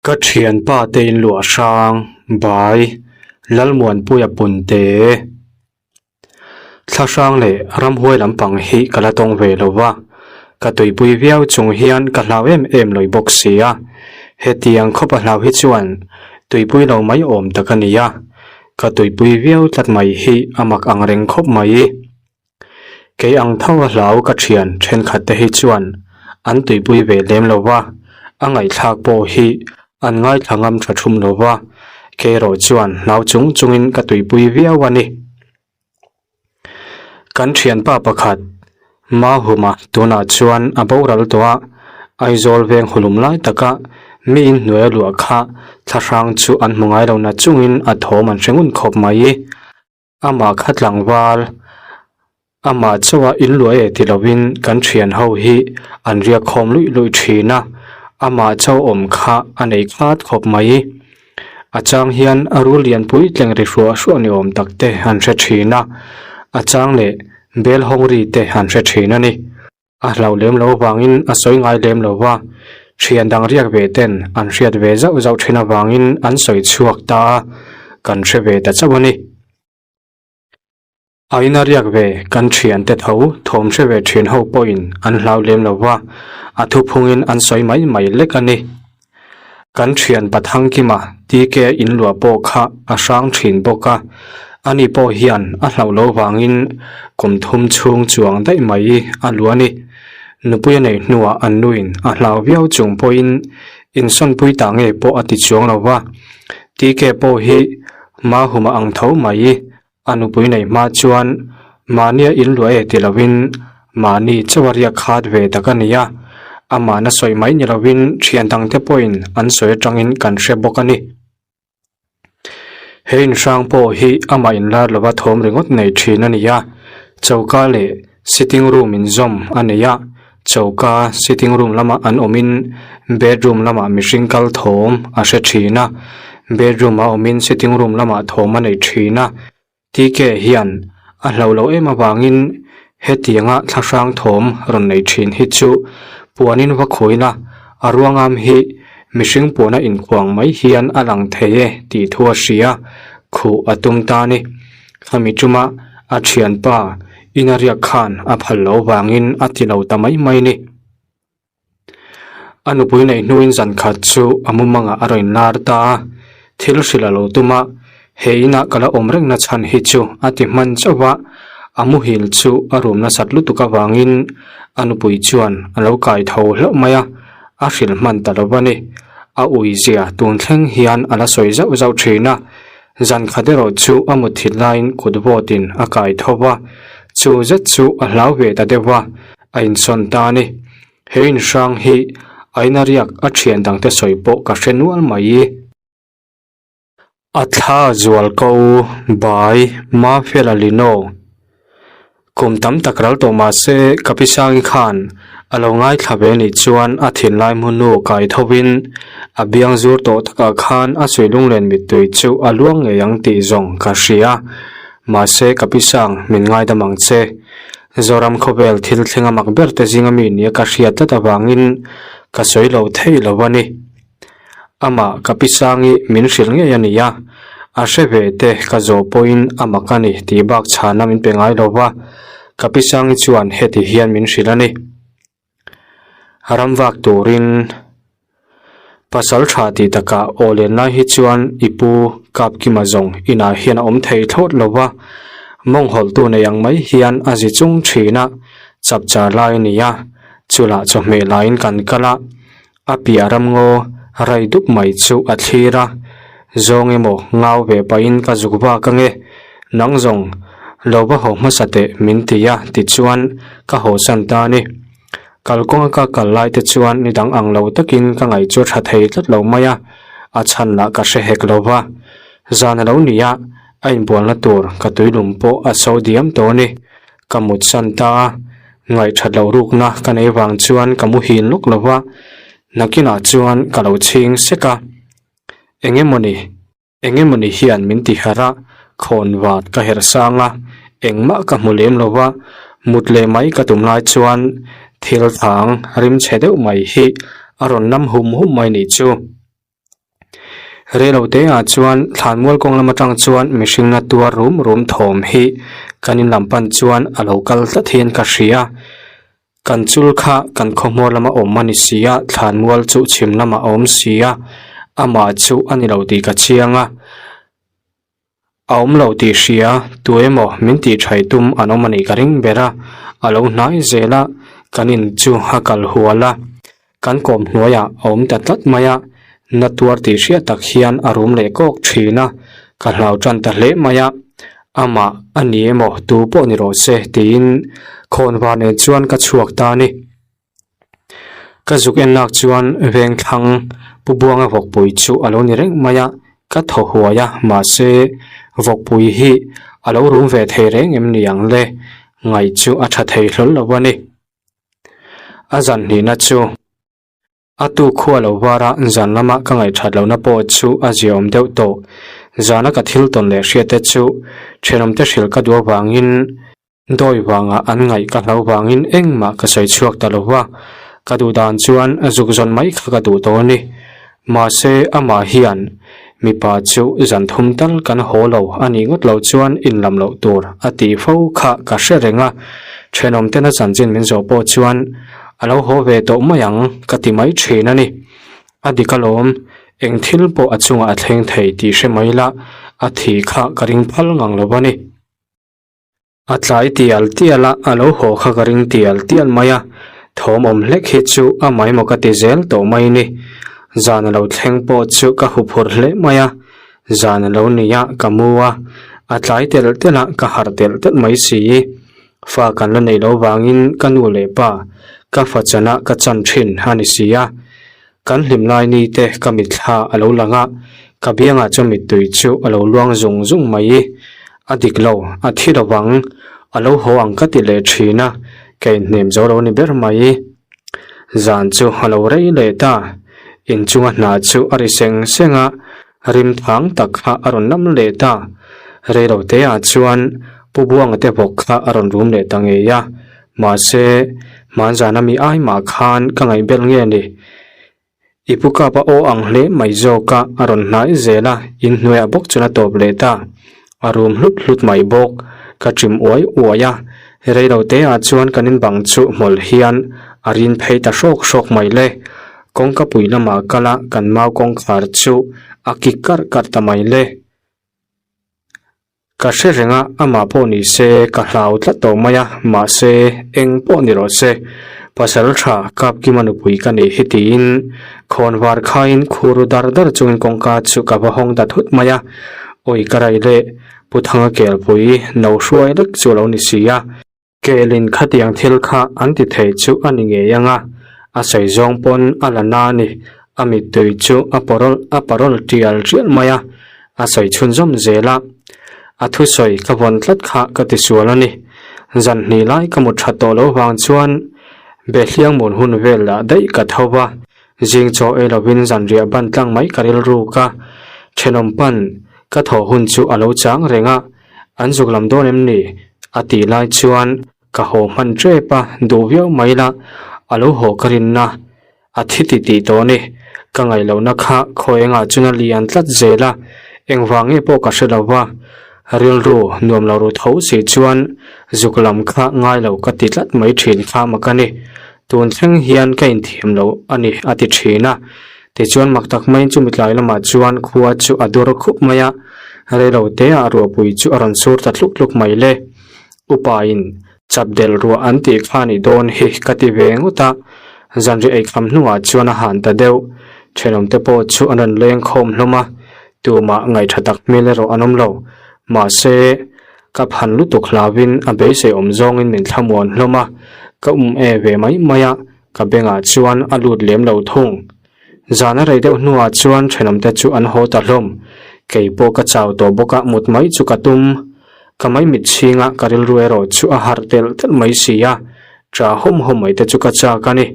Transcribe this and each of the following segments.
Ka thianpa te in luah hrang bai Lalmuanpuia punte thla hrang leh ramhuai lampang hi ka la tawng ve lo va, ka tuipui viau chung hian ka hlau em em lawih bawk si a, hetiang khawp a hlau hi chuan tuipui lo mai awm tak a ni a, ka tuipui viau tlat mai hi a mak ang reng khawp mai. Kei ang tho a hlau ka thian thenkhat te hi chuan an tuipui ve lem lo va, a ngaihthlak pawh hi an ngaithla ngam tha thum lo va, kei erawh chuan hlau chung chungin ka tuipui viau a ni. Kan thianpa pakhat Mahuma tunah chuan a boral tawh a, Aizawl veng hulum lai taka mi inhnuai a luah kha thlahrang chu an hmu ngai lo na chungin a thawm an hre ngun khawp mai. Amah kha tlangval, amah chauha in luah e ti lovin kan thian ho hi an riak khawm luih luih thin a, amah chauh awm kha a nei khat khawp mai. A chang hian a rul lianpui tleng ri hruah hruah ni awm tak te an hre thin a, a chang leh bel hawng ri te an hre thin a ni. A hlauh lem lo avangin a sawi ngai lem lo va, thian dang riak ve ten an hriat ve zauh zauh thin avangin an sawi chhuak ta a, kan hre ve ta chauh a ni. A ina riak ve kan thian te tho thawm hre ve thin ho pawhin an hlau lem lo va, a thuphungin an sawi mai mai lek a ni. Kan thian Pathangkima TK in luah pawh kha a hrang thin bawk a, ani pawh hian a hlauh loh vangin kum thum chhung chuang daih mai a luah a ni. Nupui a neih hnuah an nuin a hlau viau chung pawhin insawnpui ta nge pawh a ti chuang lo va, TK pawh hi Mahuma ang tho mai A nupui neih hma chuan mahnia in luah e ti lovin mahni chauh a riak khat ve tak a ni a, amahna sawi mai ni lovin thian dangte pawhin an sawi atangin kan hre bawk a ni. He inhrang pawh hi amah inlar lova thawm ringawt nei thin a ni a, choka leh sitting room inzawm a nei a, choka sitting room lama an awmin bedroom lamah mihring kal thawm a hre thin a, bedroom a awmin sitting room lamah thawm a nei thin a, TK hian a hlo lo em avangin hetianga thlahrang thawm rawn nei thin hi chu puanin va khawiin a, a ruangam hi mihring puana inkhuang mai hian a lang thei e tih thu a hria, khuh a tum ta a ni. Khami tuma a thianpa ina riak khan a phal lo vangin a ti lo ta mai mai ni. A nupui neih hnuin zan khat chu a mumangah a rawn lar ta a, thil hrilh a lo tum a, he inah ka la awm reng na chhan hi chu a ti hman chauh a, a muhil chu a rum nasat lutuk avangin a nupui chuan a lo kai tho hlauh mai a, a hrilh hman ta lo a ni. A uizia tun thleng hian a la sawi zauh zauh thin a, Zan khat erawh chu a mutthilh laiin kut vawtin a kai tho va, chu zet chu a hlau ve ta deuh va, a insawn ta a ni. He inhrang hi a ina riak a thian dangte sawi pawh ka hre nual mai. A thla zual ko bai Mafela Lino. Kum tam tak ral tawh mah se ka pi Sangi khan a lo ngaithla ve nih chuan a thinlai hmunu kai thovin a biang zur tawh takah khan a suih lunglen mittui chu a luang ngei ang tih zawng ka hria. Mahse ka pi Sang min ngaidam ang che. Zoram khawvel thil thleng a mak ber te zinga mi nia ka hriat tlat avangin ka sawi lo thei lo a ni. Amah ka pi Sangi min hrilh ngei a ni a, a hre ve te ka zawh pawhin a mak a ni tih bak chhana min pe ngai lo va, ka pi Sangi chuan heti hian min hrilh a ni. Ram vak turin pasal tha tih takah aw len lai hi chuan i pu Kapkima zawng inah hian a awm thei thlawt lo va, mawng hawlhtu nei ang mai hian a zi chung thin a, chapchar lai a ni a, chulah chawhmeh laiin kan kal a, A piah ramngaw rai dup mai chu a thlir a, Zawng emaw ngau ve pahin ka zuk vak ange, nang zawng lo va haw hmasa teh min ti a tichuan ka hawsan ta a ni. Kalkawnga ka kal lai te chuan ni dang ang lo takin ka ngaih chu a tha thei tlat lo mai a, a chhan lah ka hre hek lo va. Zan a lo ni a, a inbualna tur ka tuilum pawh a so diam tawh a ni. Ka mutsan ta a, Ngaihthat loh rukna ka nei vang chuan ka muhil lawk lo va, nakinah chuan ka lo chhing sek a. Eng emawni, eng emawni hian min ti harh a, khawn vat ka herh sang a, engmah ka hmu lem lo va, mut leh mai ka tum lai chuan thil thang rim chhe deuh mai hi a rawn nam hum hum mai nih chu. Reilo te ah chuan thlanmual kawng lam atang chuan mihring na tuar rum rum thawm hi kan in lam pan chuan a lo kal tlat hian ka hria. Kan chul kha kan khawhmuar lama awm a ni si a, thlanmual chu chhim lamah a awm si a, amah chu a ni lo tih ka chiang a. A awm lo tih hria, tu emaw min tih thaih tum an awm a nih ka ring ber a, a lo hnai zel a, kan in chu a kal hual a, kan kawm hnuaiah a awm ta tlat mai a, na tuar tih hriat tak hian a rum leh kawk thin a, ka hlau tan ta hle mai a, amah a ni emaw tu pawh ni rawh se tiin khawnvar nen chuan ka chhuak ta a ni. Ka zuk en lak chuan vengthlang Pu Buanga vawkpui chu a lo ni reng mai a, ka thaw huai a, mahse vawkpui hi a lo rum ve thei reng em ni ang le, ngaih chu a tha thei hlawl lo a ni. A zan hnihna chu. A tu khua lo var a, zan lama ka ngaihthat lohna pawh chu a ziaawm deuh tawh. Zana ka thil tawn leh hriat te chu thenawmte hrilh ka duh avangin dawi vanga an ngaih ka hlau vangin engmah ka sawi chhuak ta lo va, ka duh dan chuan zuk zawn mai kha ka duh tawh a ni. Mahse amah hian mipa chu zan thum tal kan haw lo a nih ngawt loh chuan inlam loh tur a tih fo kha ka hre reng a, thenawmtena chanchin min zawh pawh chuan A lo haw ve tawh mai ang ka ti mai thin a ni. A dik alawm, eng thil pawh a chungah a thleng thei tih hre mai la, a thi kha ka ring phal ngang lo a ni. A tlai tial tial a, a lo haw kha ka ring tial tial mai a, thawm awm hlek hi chu a mai maw ka ti zel tawh mai ni. Zan a lo thleng pawh chu ka huphurh hle mai a, zan a lo ni a, ka mu a, a tlai telh telh a, ka harh telh telh mai si. Fa kan la neih loh vangin ka nu leh pa ka fa chana ka chan thin a ni si a. Kan hlim lai ni te ka mitthla a lo lang a, ka biangah chuan mittui chu a lo luang zung zung mai. A dik lo, a thi lo vang, a lo haw ang ka ti leh thin a, ka inhnem zo lo ni ber mai. Zan chu a lo rei leh ta, inchunga hna chu a ri seng seng a, Rim thang tak kha a rawn lam leh ta. Reilo teah chuan Pu Buanga te bawk kha a rawn rum leh ta ngei a. Mahse, hmanzana mi ai mah khan ka ngaihbel nge ni. I pu kap a aw ang hle mai zawk a, a rawn hnai zel a, inhnuaiah bawk chuan a tawp leh ta. A rum hlut hlut mai bawk. Ka ṭim uai uai a. Reilo teah chuan kan inbang chu hmawlh hian a rin phei ta hrawk hrawk mai le. Kawngka pui lamah kal a kan mau kawngkhar chu a kik karh karh ta mai le. Ka hre reng a, amah pawh ni se ka hlau tlat tawh mai a, mahse eng pawh ni rawh se, pasal tha Kapkima nupui ka nih hi tiin khawnvar khaiin khur dar dar chungin kawngka chu ka va hawng ta thut mai a, awi ka rai leh Pu Thanga Kelpui no hruai lek chu a lo ni si a. Kelin khatiang thil kha an ti thei chu a ni ngei ang a, a sawi zawng pawn a la na a ni. A mittui chu a parawl a parawl tial tial mai a, a sawi chhunzawm zel a. A thusawi ka vawn tlat kha ka ti sual a ni. Zan hnih lai ka mut that tawh loh vang chuan Behliangmun hun vel lah daih ka tho va, zing chaw ei lovin zanriah ban tlang mai ka rilruk a. Thenawm pan ka thawh hun chu a lo chang reng a. An zuk lam dawn em ni? A tih lai chuan ka haw hman tep a, duh viau mai la, a lo haw ka rinna a thi ti tih tawh a ni. Ka ngaih lohna kha khawi engah chuan a lian tlat zel a, engvang nge pawh ka hre lo va, rilru nuam lo ru tho si chuan zuk lam kha ngai lo ka ti tlat mai thin kha mak a ni. Tun thleng hian ka inthiam lo a ni a ti thin a. Tichuan mak tak maiin chumi tlai lamah chuan khua chu a dur khup mai a, reilo teah ruahpui chu a rawn sur ta tluk tluk mai le. Upain chap del ruah an tih kha nih dawn hi ka ti ve ngawt a, zanriah eikham hnuah chuan a han ta deuh. Thenawmte pawh chu an rawn leng khawm hlawm a, tumah ngaihṭha tak hmel erawh an awm lo. Mahse, ka phan lutuk hlauhin a beisei awm zawngin min thlamuan hlawm a, ka um e ve mai mai a, Ka bengah chuan a lut lem lo thung. Zan a rei deuh hnuah chuan thenawmte chu an haw ta hlawm. Kei pawh ka chau tawh bawk a, mut mai chu ka tum. Ka maimit chhinga ka rilru erawh chu a harh telh telh mai si a, ṭah hawm hawm mai te chu ka chak a ni.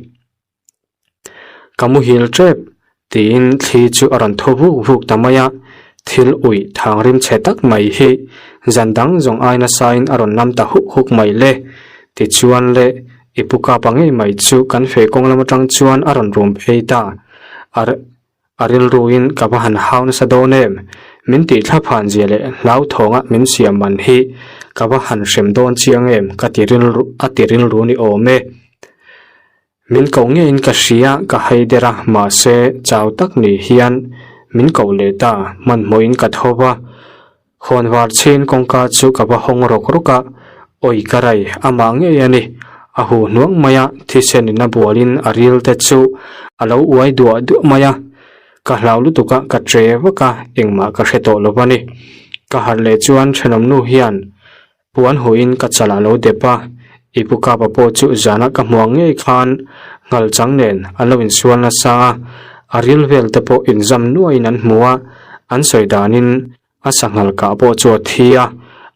Ka muhil ṭep. Tiin thli chu a rawn thaw vuk vuk ta mai a, thil uih thang rim chhe tak mai hi zan dang zawng ai nasain a rawn lam ta huk huk mai le. Tichuan le, i pu kapa ngei mai chu kan feh kawng lam atang chuan a rawn rum phei ta. A. A rilruin ka va han hau nasa dawn em? Min tih thlaphan zia leh hlauthawnga min siam man hi ka va han hrem dawn chiang em ka ti rilru a ti rilru ni awm e. Min koh ngeiin ka hria ka hai der a, mahse chau tak ni hian min koh leh ta, hmanhmawhin ka tho va. Khawnvar chhin kawngka chu ka va hawng rawk rawk a, awi ka rai, amah ngei a ni. A huh hnuang mai a, thisen in a bualin a ril te chu a lo uai duah duah mai a. Ka hlau lutuk a, ka che vak a, engmah ka hre tawh lo a ni. Ka harh leh chuan thenawmnu hian Puan huiin ka chal a lo dep a, i pu kapa pawh chu zana ka hmuang ngei khan nghal chang nen an lo insual nasa a, a ril vel te pawh inzam nuaiin an hmu a, an sawi danin a sanghal kah pawh chu a thi a,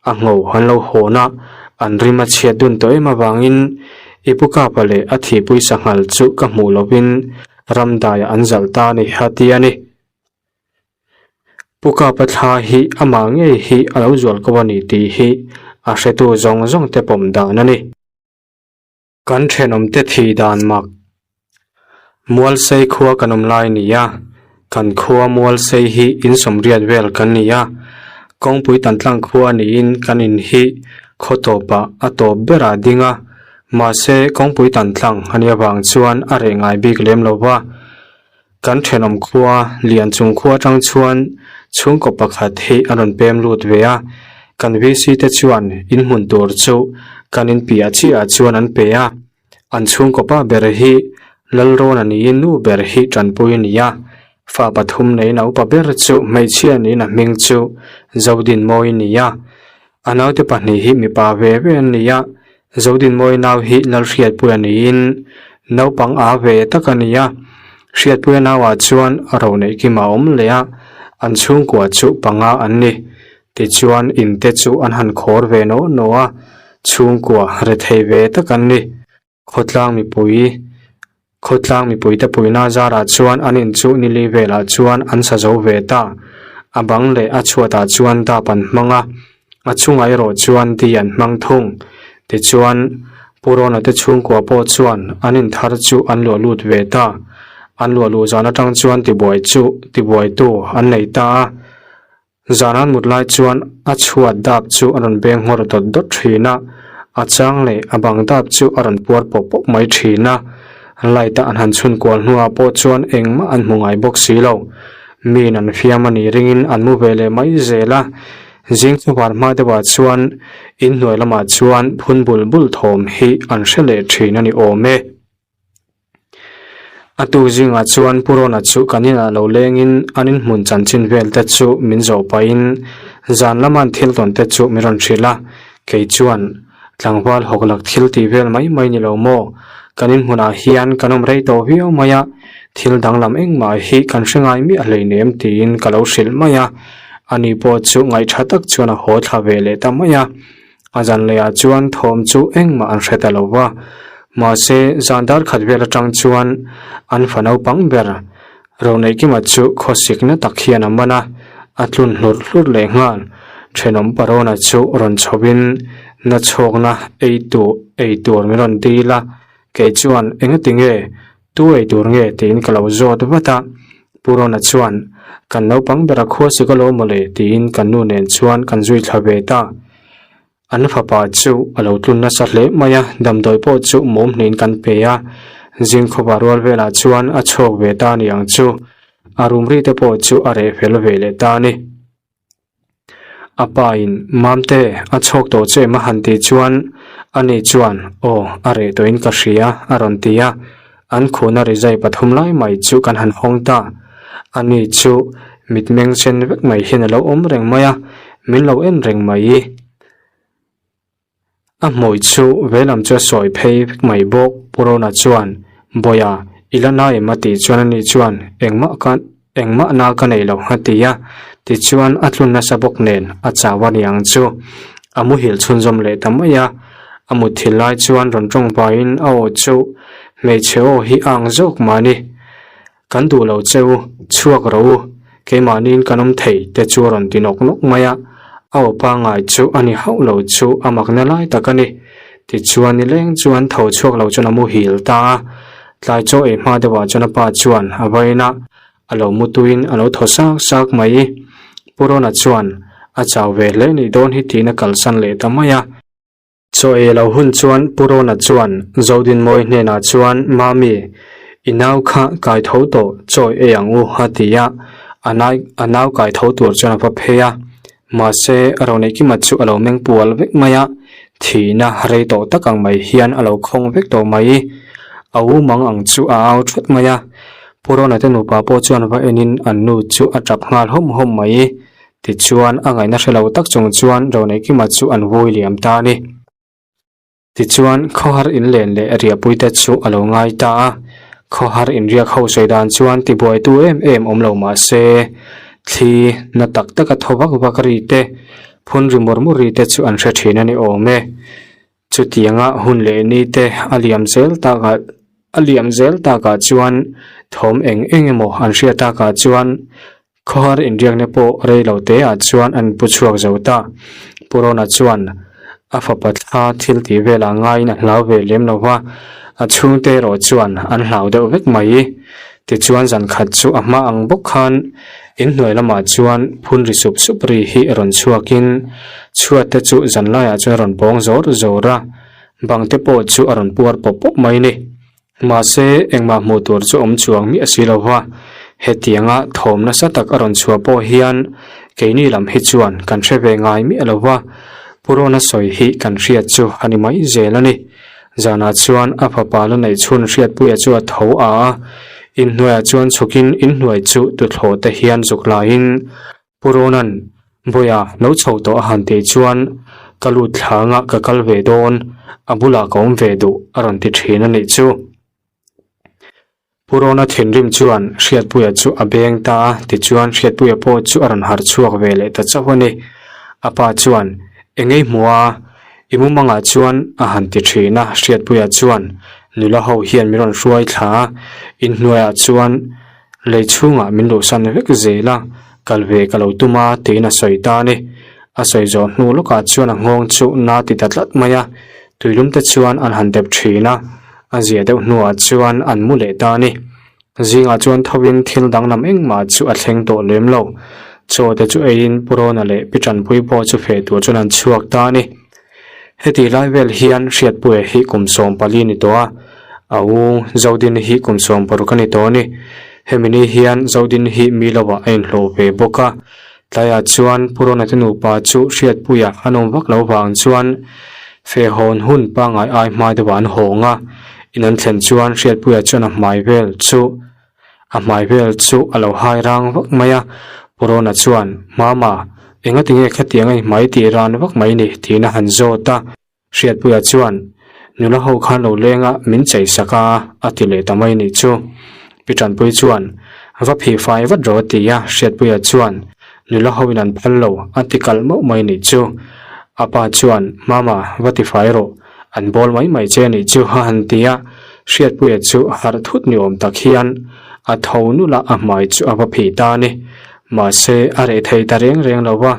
a ngho an lo hawn a, an rim a chhiat dun tawh em avangin i pu kapa leh a thihpui sanghal chu ka hmuh lovin ramdaiah an zalh ta a ni a ti a ni. Pu Kapa thla hi amah ngei hi a lo zual ko a ni tih hi a hretu zawng zawng te pawm dan a ni. Kan thenawmte thih dan mak. Mualsei khua kan awm lai ni a, kan khua Mualsei hi insawmriat vel kan ni a, kawngpui tantlang khua niin kan in hi khaw tawpah a tawp berah ding a, mahse kawngpui tantlang a nih avang chuan a reh ngai bik lem lo va. Kan thenawm khua, Lianchung khua atang chuan chhungkaw pakhat hi a rawn pem lut ve a, kan VC te chuan in hmun tur chu kan in piah chiahah chuan an pe a, an chhungkaw pa ber hi Lalrawna niin nu ber hi tanpui a ni a, fa pathum neiin a upa ber chu hmeichhia niin a hming chu Zodinmawi a ni a, a naute pahnih hi mipa ve ve an ni a, Zodinmawi nau hi Lalhriatpuia niin naupang a ve tak a ni a, Hriatpuia nauah chuan ro neih kim a awm leh a, an chhungkua chu panga an ni. Tichuan in te chu an han khawr ve naw naw a, chhungkua rethei ve tak an ni. Khawtlang mipui Khawtlang mipuite puihna zarah chuan an in chu nili velah chuan an sa zo ve ta. A bang leh a chhuatah chuan dap an hmang a, a chungah erawh chuan di an hmang thung. Tichuan, Pu Rona te chhungkua pawh chuan an in thar chu an luah lut ve ta. An luah luh zan atang chuan tibuai chu tibuaitu an nei ta a. Zan an mut lai chuan a chhuat dap chu a rawn beng nghawr dawt dawt thin a, a chang leh a bang dap chu a rawn puar pawp pawp mai thin a. Light a an han chhun kual hnuah pawh chuan engmah an hmu ngai bawk si lo. Miin an fiam a nih ringin an mu ve leh mai zel a. Zing chhuvar hma deuhah chuan inhnuai lamah chuan phun bul bul thawm hi an hre leh thin a ni awm e. A tu zingah chuan Pu Rona chu kan inah lo lengin an inhmun chanchin vel te chu min zawh pahin zan lama an thil tawn te chu min rawn hrilh a, kei chuan tlangval hawklak thil tih vel mai mai ni lo maw? Kan inhmunah hian kan awm rei tawh viau mai a, thil danglam engmah hi kan hre ngai miah hleinem tiin ka lo hrilh mai a, ani pawh chu ngaihṭha tak chuan a haw thla ve leh ta mai a. A zan lehah chuan thawm chu engmah an hre ta lo va, mahse zan dar khat vel atang chuan an fa naupang ber Roneihkima chu khawsikna tak hian a man a, a tlun hlurh hlurh leh nghal. Thenawm Parona chu rawn chhovin na chhawkna ei tur ei tur min rawn dil a, kei chuan engati nge Tu ei tur nge tiin ka lo zawt vat a, Pu Rona chuan, Kan naupang bera khua si ka lo mawle tiin kan nu nen chuan kan zui thla ve ta. An fapa chu a lo tlun nasa hle mai a, damdawi pawh chu mawm hnein kan pe a, zingkhawpa rual velah chuan a chhuak ve ta ni ang chu, a rum ri te pawh chu a reh fel ve leh ta a ni. A pa in, Mamte, a chhawk tawh che em a han tih chuan ani chuan, Aw, a reh tawhin ka hria, a rawn ti a. An khuhna rizai pathum lai mai chu kan han hawng ta. Ani chu mitmeng sen vek mai hian a lo awm reng mai a, min lo en reng mai. A hmui chu veilam chu a sawi phei vek mai bawk. Pu Rona chuan, Bawiha, i la na em? a tih chuan ani chuan, Engmah ka, engmah na ka nei lo, a ti a. Tichuan a tlun nasa bawk nen a chau a ni ang chu. A muhil chhunzawm leh ta mai a. A mutthil lai chuan rawn tawng vaiin a aw chu hmeichhe aw hi a ang zawk mah ni. Kan duh lo che u, chhuak rawh u, keimahniin kan awm thei te chu a rawn ti nawk nawk mai a, a aw pangngai chu a ni hauh lo chu a makna lai tak a ni. Tichuan nileng chuan tho chhuak lo chuan a muhil ta a, tlai chaw ei hma deuhah chuan a pa chuan a vain a. A lo mutuin a lo thaw sak sak mai. Pu Rona chuan a chau ve hle nih dawn hi tiin a kalsan leh ta mai a. Chaw ei lo hun chuan Pu Rona chuan Zodinmawi hnenah chuan Mami, i nau kha kai tho tawh chaw ei ang u a ti a, a nai a nau kai tho tur chuan a va phei a. Mahse, Roneihkima chu a lo meng pual vek mai a, thihna rei tawh tak ang mai hian a lo khawng vek tawh mai. A u mang ang chu a au thut mai a, Pu Rona te nupa pawh chuan va enin an nu chu a tap nghal hawm hawm mai. Tichuan, a ngaihna hre lo tak chung chuan Roneihkima chu an vui liam ta a ni. Tichuan, khawhar inlen leh riahpuite chu a lo ngai ta a. Khawhar inriak ho sawi dan chuan tibuaitu em em awm lo mah se, thli na tak taka thaw vak vak ri te, phun ri mur mur ri te chu an hre thin a ni awm e. Chutianga hun leh ni te a liam zel takah a liam zel takah chuan thawm eng eng emaw an hriat takah chuan Khawhar inriakna pawh rei lo te ah chuan an pu chhuak zo ta. Pu Rona chuan a fapa thla thil tih velah ngaiin a hlau ve lem lo va, a chhungte erawh chuan an hlau deuh vek mai. Tichuan zan khat chu a hma ang bawk khan inhnuai lamah chuan phun ri sup sup ri hi rawn chhuakin chhuat te chu zan laiah chuan a rawn pawng zawr zawr a, bang te pawh chu a rawn puar pawp pawp mai ni. Mahse, engmah hmuh tur chu awm chuang miah si lo va, hetianga thawm nasa tak a rawn chhuah pawh hian keini lam hi chuan kan hre ve ngai miah lo va, Pu Rona sawi hi kan hriat chu a ni mai zel a ni. Zanah chuan a fapa la neih chhun Hriatpuia chu a tho a a, inhnuaiah chuan chhukin inhnuai chu tuthlawh te hian zuk laiin Pu Ronan, Bawiha, lo chho tawh a han tih chuan ka lut thlangah ka kal ve dawn, a bulah ka awm ve duh a rawn ti thin a nih chu. Pu Rona thinrim chuan Hriatpuia chu a beng ta a, tichuan Hriatpuia pawh chu a rawn harh chhuak ve leh ta chauh a ni. A pa chuan, Engei hmu a, i mumangah chuan a han ti thin a, Hriatpuia chuan, Nula ho hian min rawn hruai thla a, inhnuaiah chuan Lei chhungah min luhsan vek zel a, kal ve ka lo tum a tiin a sawi ta a ni. A sawi zawh hnu lawkah chuan a nghawng chu na ti ta tlat mai a, tuilum te chuan an han dep thin a, a zia deuh hnuah chuan an mu leh ta a ni. Zingah chuan thovin thil danglam engmah chu a thleng tawh lem lo. Chaw te chu eiin Pu Rona leh Pi Tanpui pawh chu feh tur chuan an chhuak ta a ni. Heti lai vel hian Hriatpuia hi kum 14 ni tawh a, a u Zodin hi kum 16 a ni tawh a ni. Hemi ni hian Zodin hi mi lovah a inhlawh ve bawk a, tlaiah chuan Pu Ronate nupa chu Hriatpuia an awm vak lo vang chuan fehhawn hun pangngai ai hma deuhah an hawng a, in an thlen chuan Hriatpuia chuan a hmai vel chu A hmai vel chu a lo hai rang vak mai a, Pu Rona chuan, Mama, engati nge khatiang a i hmai tih ran vak mai ni? tiin a han zawt a. Hriatpuia chuan, Nula ho khan lo leng a, min chei sak a, a ti leh ta mai nih chu. Pi Tanpui chuan, Va phih fai vat rawh a ti a, Hriatpuia chuan, Nula ho in an phal lo, a ti kalh mauh mai nih chu. A pa chuan, Mama, va ti fai rawh. An bawl mai mai che anih chu a han ti a, Hriatpuia chu harh thut ni awm tak hian a tho nulh a, a hmai chu a va phih ta a ni. Mahse, a reh thei ta reng reng lo va,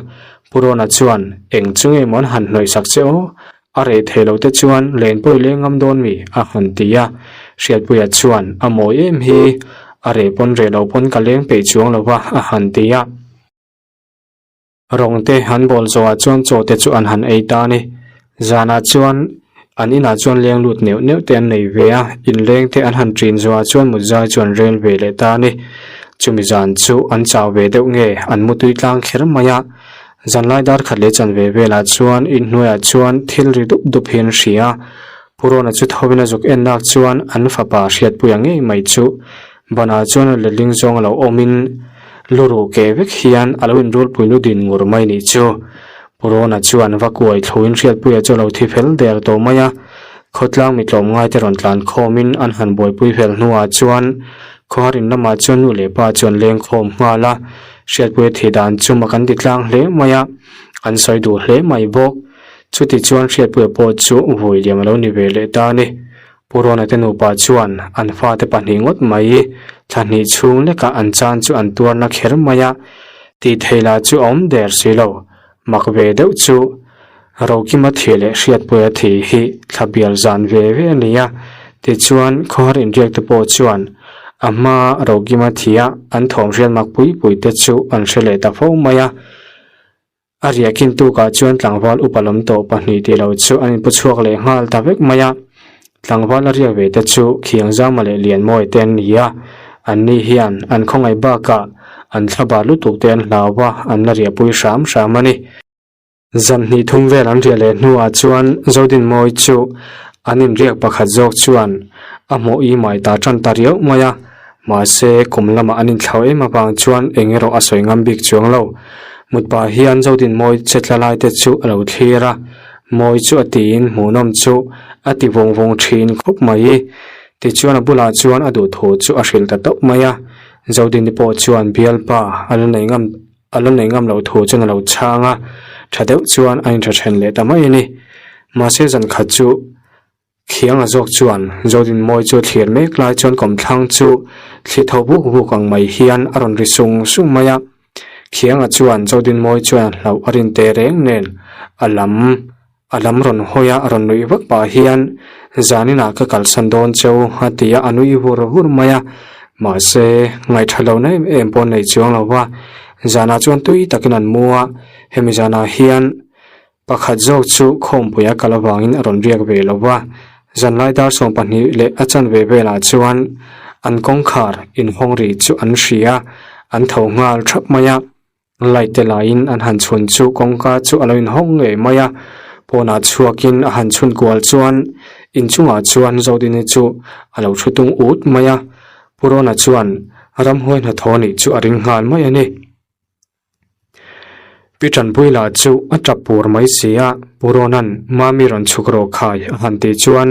Pu Rona chuan, Eng chu nge maw an han hnawih sak che aw? A reh thei lo te chuan len pawh i leng ngam dawn mi? a han ti a. Hriatpuia chuan, A mawi em hi, a reh pawn reh lo pawn ka leng peih chuang lo va, a han ti a. Rawng te an bawl zawhah chuan chaw te chu an han ei ta a ni. Zanah chuan an inah chuan leng lut neuh neuh te an nei ve a, inleng te an han ṭin zawhah chuan mutzai chu an rel ve leh ta a ni. Chumi zan chu an chau ve deuh nge an mutui tlang kher mai a. Zanlai dar khat leh chanve velah chuan inhnuaiah chuan thil ri dup dup hi an hria a. Pu Rona chu thovin a zuk en lak chuan an fapa hriatpuia ngei mai chu Banah chuan a letling zawng a lo awmin lu ruh keh vek hian a lo inrulpui lu din ngur mai nih chu. Pu Rona chuan va kuai thluin Hriatpuia chu a lo thi fel der tawh mai a. Khawtlang mi tlawmngai te rawn tlan khawmin an han buaipui fel hnuah chuan khawhar in lamah chuan nu leh pa chu an leng khawm nghal a. Hriatpuia thih dan chu mak an ti tlang hle mai a, an sawi duh hle mai bawk. Chuti chuan Hriatpuia pawh chu vui liam a lo ni ve leh ta a ni. Pu Rona te nupa chuan an fate pahnih ngawt mai thla hnih chhung lekah an chan chu an tuarna kher mai a, tih theih lah chu a awm der si lo. Mak ve deuh chu Rokima thih leh Hriatpuia thih hi thla bial zan ve ve a ni a, tichuan khawhar inriak te pawh chuan. A hma Rokima thia an thawm hriat mak pui pui te chu an hre leh ta fo mai a. A riahkhin tukah chuan tlangval upa lawm tawh pahnih tih lo chu an inpu chhuak leh nghal ta vek mai a. Tlangval a riak ve te chu Khiangzama leh Lianmawi te an ni a, anni hian an khawngaih bakah an thlabar lutuk te an hlau a, an la riahpui hram hram a ni. Zan hnih thum vel an riah leh hnuah chuan Zodinmawi chu an inriak pakhat zawk chuan a hmuh i mai ta tan ta riauh mai a, mahse kum lamah an inthlau em avang chuan eng erawh a sawi ngam bik chuang lo. Mut pah hian Zodinmawi che tla lai te chu a lo thlir a, mawi chu a tiin hmuhnawm chu a ti vawng vawng thin khawp mai. Tichuan a bulah chuan a duhthu chu a hrilh ta tawp mai a, Zodini pawh chuan bialpa a la nei ngam. A la nei ngam loh thu chuan a lo chhang a, tha deuh chuan a intha then leh ta mai a ni. Mahse zan khat chu Khianga zawk chuan Zodinmawi chu a thlir mek lai chuan kawmthlang chu thli tho vuk vuk ang mai hian a rawn ri sung sung mai a. Khianga chuan Zodinmawi chuan hlauh a rin teh reng nen a lam A lam rawn hawi a, a rawn nuih vak pah hian, Zaninah ka kalsan dawn cheu a ti a, a nui vur vur mai a. Mahse, ngaihṭha lohna em em pawh nei chuang lo va, zanah chuan tui takin an mu a, hemi zanah hian pakhat zawk chu khawmpui a kal avangin a rawn riak ve lo va. Zanlai dar 12 leh a chanve velah chuan an kawngkhar inhawng ri chu an hria a, an tho nghal ṭhap mai a. Light te laiin an han chhun chu kawngka chu a lo inhawng ngei mai a, pawnah chhuakin a han chhun kual chuan inchungah chuan Zodini chu a lo thu tung ut mai a, Pu Rona chuan ramhuai hnathawh nih chu a ring nghal mai a ni. Pi Tanpui lah chu a tap pur mai si a, Pu Rona'n Mami rawn chhuk rawh khai a han tih chuan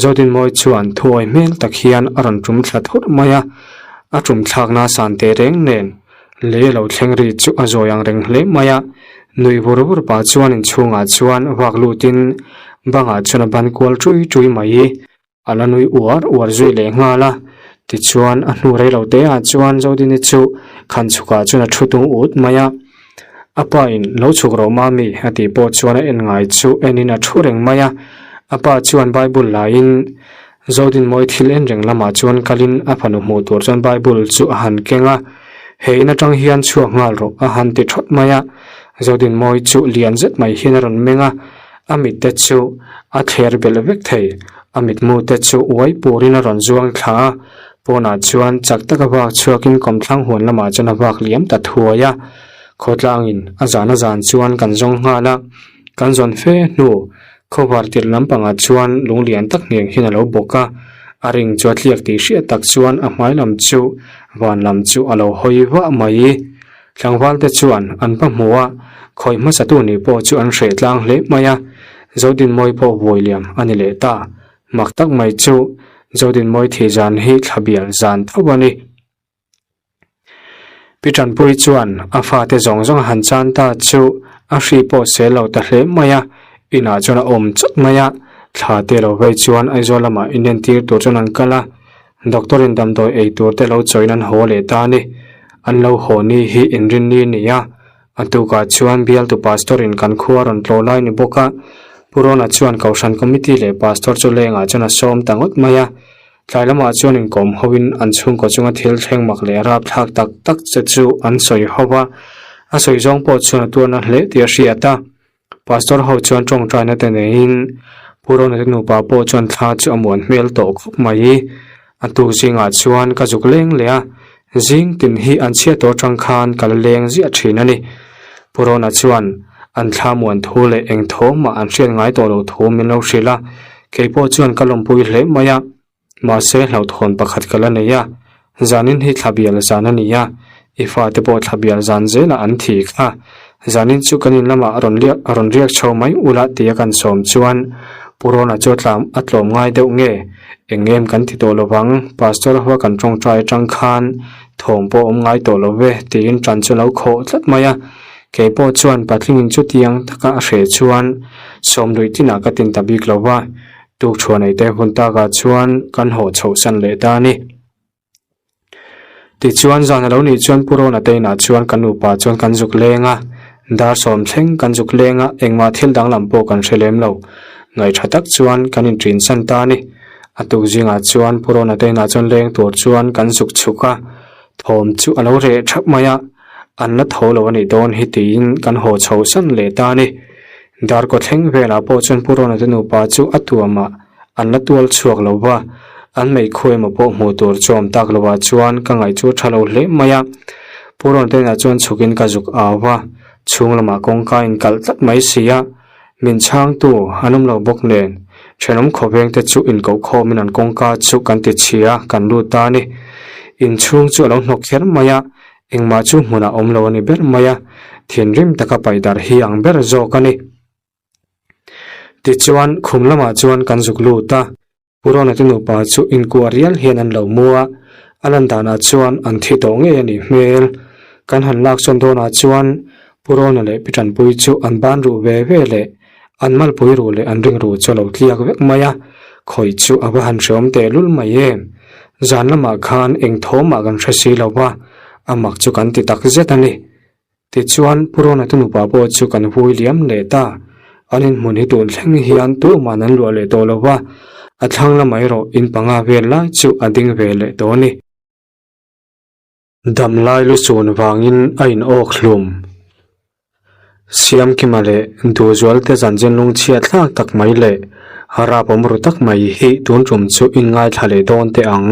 Zodinmawi chuan thuawi hmel tak hian a rawn tum thla thawrh mai a, a tum thlakna san teh reng nen Lei a lo thleng ri chu a zawi ang reng hle mai a, nui vur vur pah chuan inchhungah chuan vak lutin bangah chuan a ban kual ṭui ṭui mai. A la nui uar uar zui leh nghal a, tichuan a hnu rei lo te ah chuan Zodini chu khan chhukah chuan a ṭhu tung ut mai a. A pa in lo chhuk rawh mami a tih pawh chuan a en ngai chu enin a ṭhu reng mai a, a pa chuan Bible laiin Zodinmawi thil en reng lamah chuan kalin a fanu hmuh tur chuan Bible chu a han keng a, He in atang hian chhuak nghal rawh a han ti thawt mai a. Zodinmawi chu lian zet mai hian a rawn meng a, a mit te chu a thler belh vek thei. A mitmu te chu uai purin a rawn zuang thla a, pawnah chuan chak taka vak chhuakin kawmthlang huan lamah chuan a vak liam ta thuai a. Khawtlangin a zan a zan chuan kan zawng nghal a, kan zawn fe hnu Khawvar tirh lampangah chuan lung lian tak hniang hian a lo bawk a, a ring chu a tliak tih hriat tak chuan a hmai lam chu van lam chu a lo hawi vah mai. Tlangval te chuan an va hmu a, khawi hmasatu nih pawh chu an hreh tlang hle mai a, Zodinmawi pawh vawi liam a ni leh ta. Mak tak mai chu Zodinmawi thih zan hi thla bial zan tho a ni. Pi Tanpui chuan a fate zawng zawng a han chan ta chu a hri pawh sel lo ta hle mai a, inah chuan a awm chawt mai a, thla te lo vei chuan Aizawl lamah inentir tur chuan an kal a, doctor in damdawi ei tur te lo chawiin an haw leh ta a ni. An lo haw ni hi inrinni a ni a, a tukah chuan bialtu pastor in kan khua rawn tlawh lai ni bawk a, Pu Rona chuan Kohhran committee leh pastor chu lengah chuan a sawm ta ngawt mai a, Tlai lamah chuan inkawm hoin an chhungkaw chunga thil thleng mak leh rapthlak tak tak che chu an sawi ho va, a sawi zawng pawh chuan a tuarna hle tih a hriat a. Pastor ho chuan tawngtaina te neiin Pu Ronate nupa pawh chuan thla chu a muan hmel tawh khawp mai. A tuk zingah chuan ka zuk leng leh a, zing tin hi an chhiat tawh atang khan ka la leng ziah thin a ni. Pu Rona chuan an thla muan thu leh eng thaw mah an hriat ngai tawh lo thu min lo hrilh a, Kei pawh chuan ka lawmpui hle mai a, mahse hlauhthawn pakhat ka la nei a, zanin hi thla bial zan a ni a, i fate pawh thla bial zan zelah an thi kha, zanin chu kan in lamah rawn liak rawn riak chho mai ula tia kan sawm chuan Pu Rona chu a tlam a tlawm ngai deuh nge, eng em kan ti tawh lovang, Pastor hoa kan tawngtai atang khan thawm pawh awm ngai tawh lo ve tiin tan chu a lo khawh tlat mai a. Kei pawh chuan patlingin chutiang taka a hreh chuan sawmluih tinah ka tin ta bik lo va, tukṭhuah nei te hun takah chuan kan haw chhohsan leh ta a ni. Tichuan zan a lo nih chuan Pu Rona te inah chuan ka nupa chuan kan zuk leng a, dar sawm thleng kan zuk leng a, engmah thil danglam pawh kan hre lem lo. Ngaihṭha tak chuan kan inṭinsan ta a ni. A tuk zingah chuan Pu Rawna te inah chuan leng tur chuan kan zuk chhuk a, thawm chu a lo reh thap mai a, an la tho lo a nih dawn hi tiin kan haw chho san leh ta a ni. Darkaw thleng velah pawh chuan Pu Rawna te nupa chu a tuamah an la tual chhuak lo va, an meikhu emaw pawh hmuh tur chu awm tak lovah chuan ka ngaih chu a tha lo hle mai a. Pu Rawna te inah chuan chhukin ka zuk au va, chhung lamah kawngka a inkalh tlat mai si a. Min chhangtu an awm lo bawk nen, thenawm khawveng te chu inkoh khawmin an kawngka chu kan ti chhia kan lut ta a ni. Inchhung chu a lo hnawk kher mai a, engmah chu hmunah awm lo a ni ber mai a, thinrim taka paih darh hi ang ber zawk a ni. Tichuan, khum lamah chuan kan zuk lut a. Pu Rawna te nupa chu inkuah rial hian an lo mu a, a lan danah chuan an thi tawh ngei a nih hmel. Kan han lak sawn dawnah chuan Pu Rawna leh Pi Tanpui chu an ban ruh ve ve leh an malpui ruh leh an ring ruh chu a lo tliak vek mai a, khawi chu a va han hreawm tehlul mai em. Zan lamah khan eng thawmah kan hre si lo va, a mak chu kan ti tak zet a ni. Tichuan, Pu Rawna te nupa pawh chu kan vui liam leh ta. An inhmun hi tun thleng hian tuman an luah leh tawh lo va, a thlang lamah erawh in panga vel lai chu a ding ve leh tawh a ni. Damlai lu chun vangin a in awk hlum. Siamkima leh Duhzualte zanchin lungchhiat thlak tak mai leh rap awm ru tak mai hi tun tum chu in ngaithla leh dawn teh ang.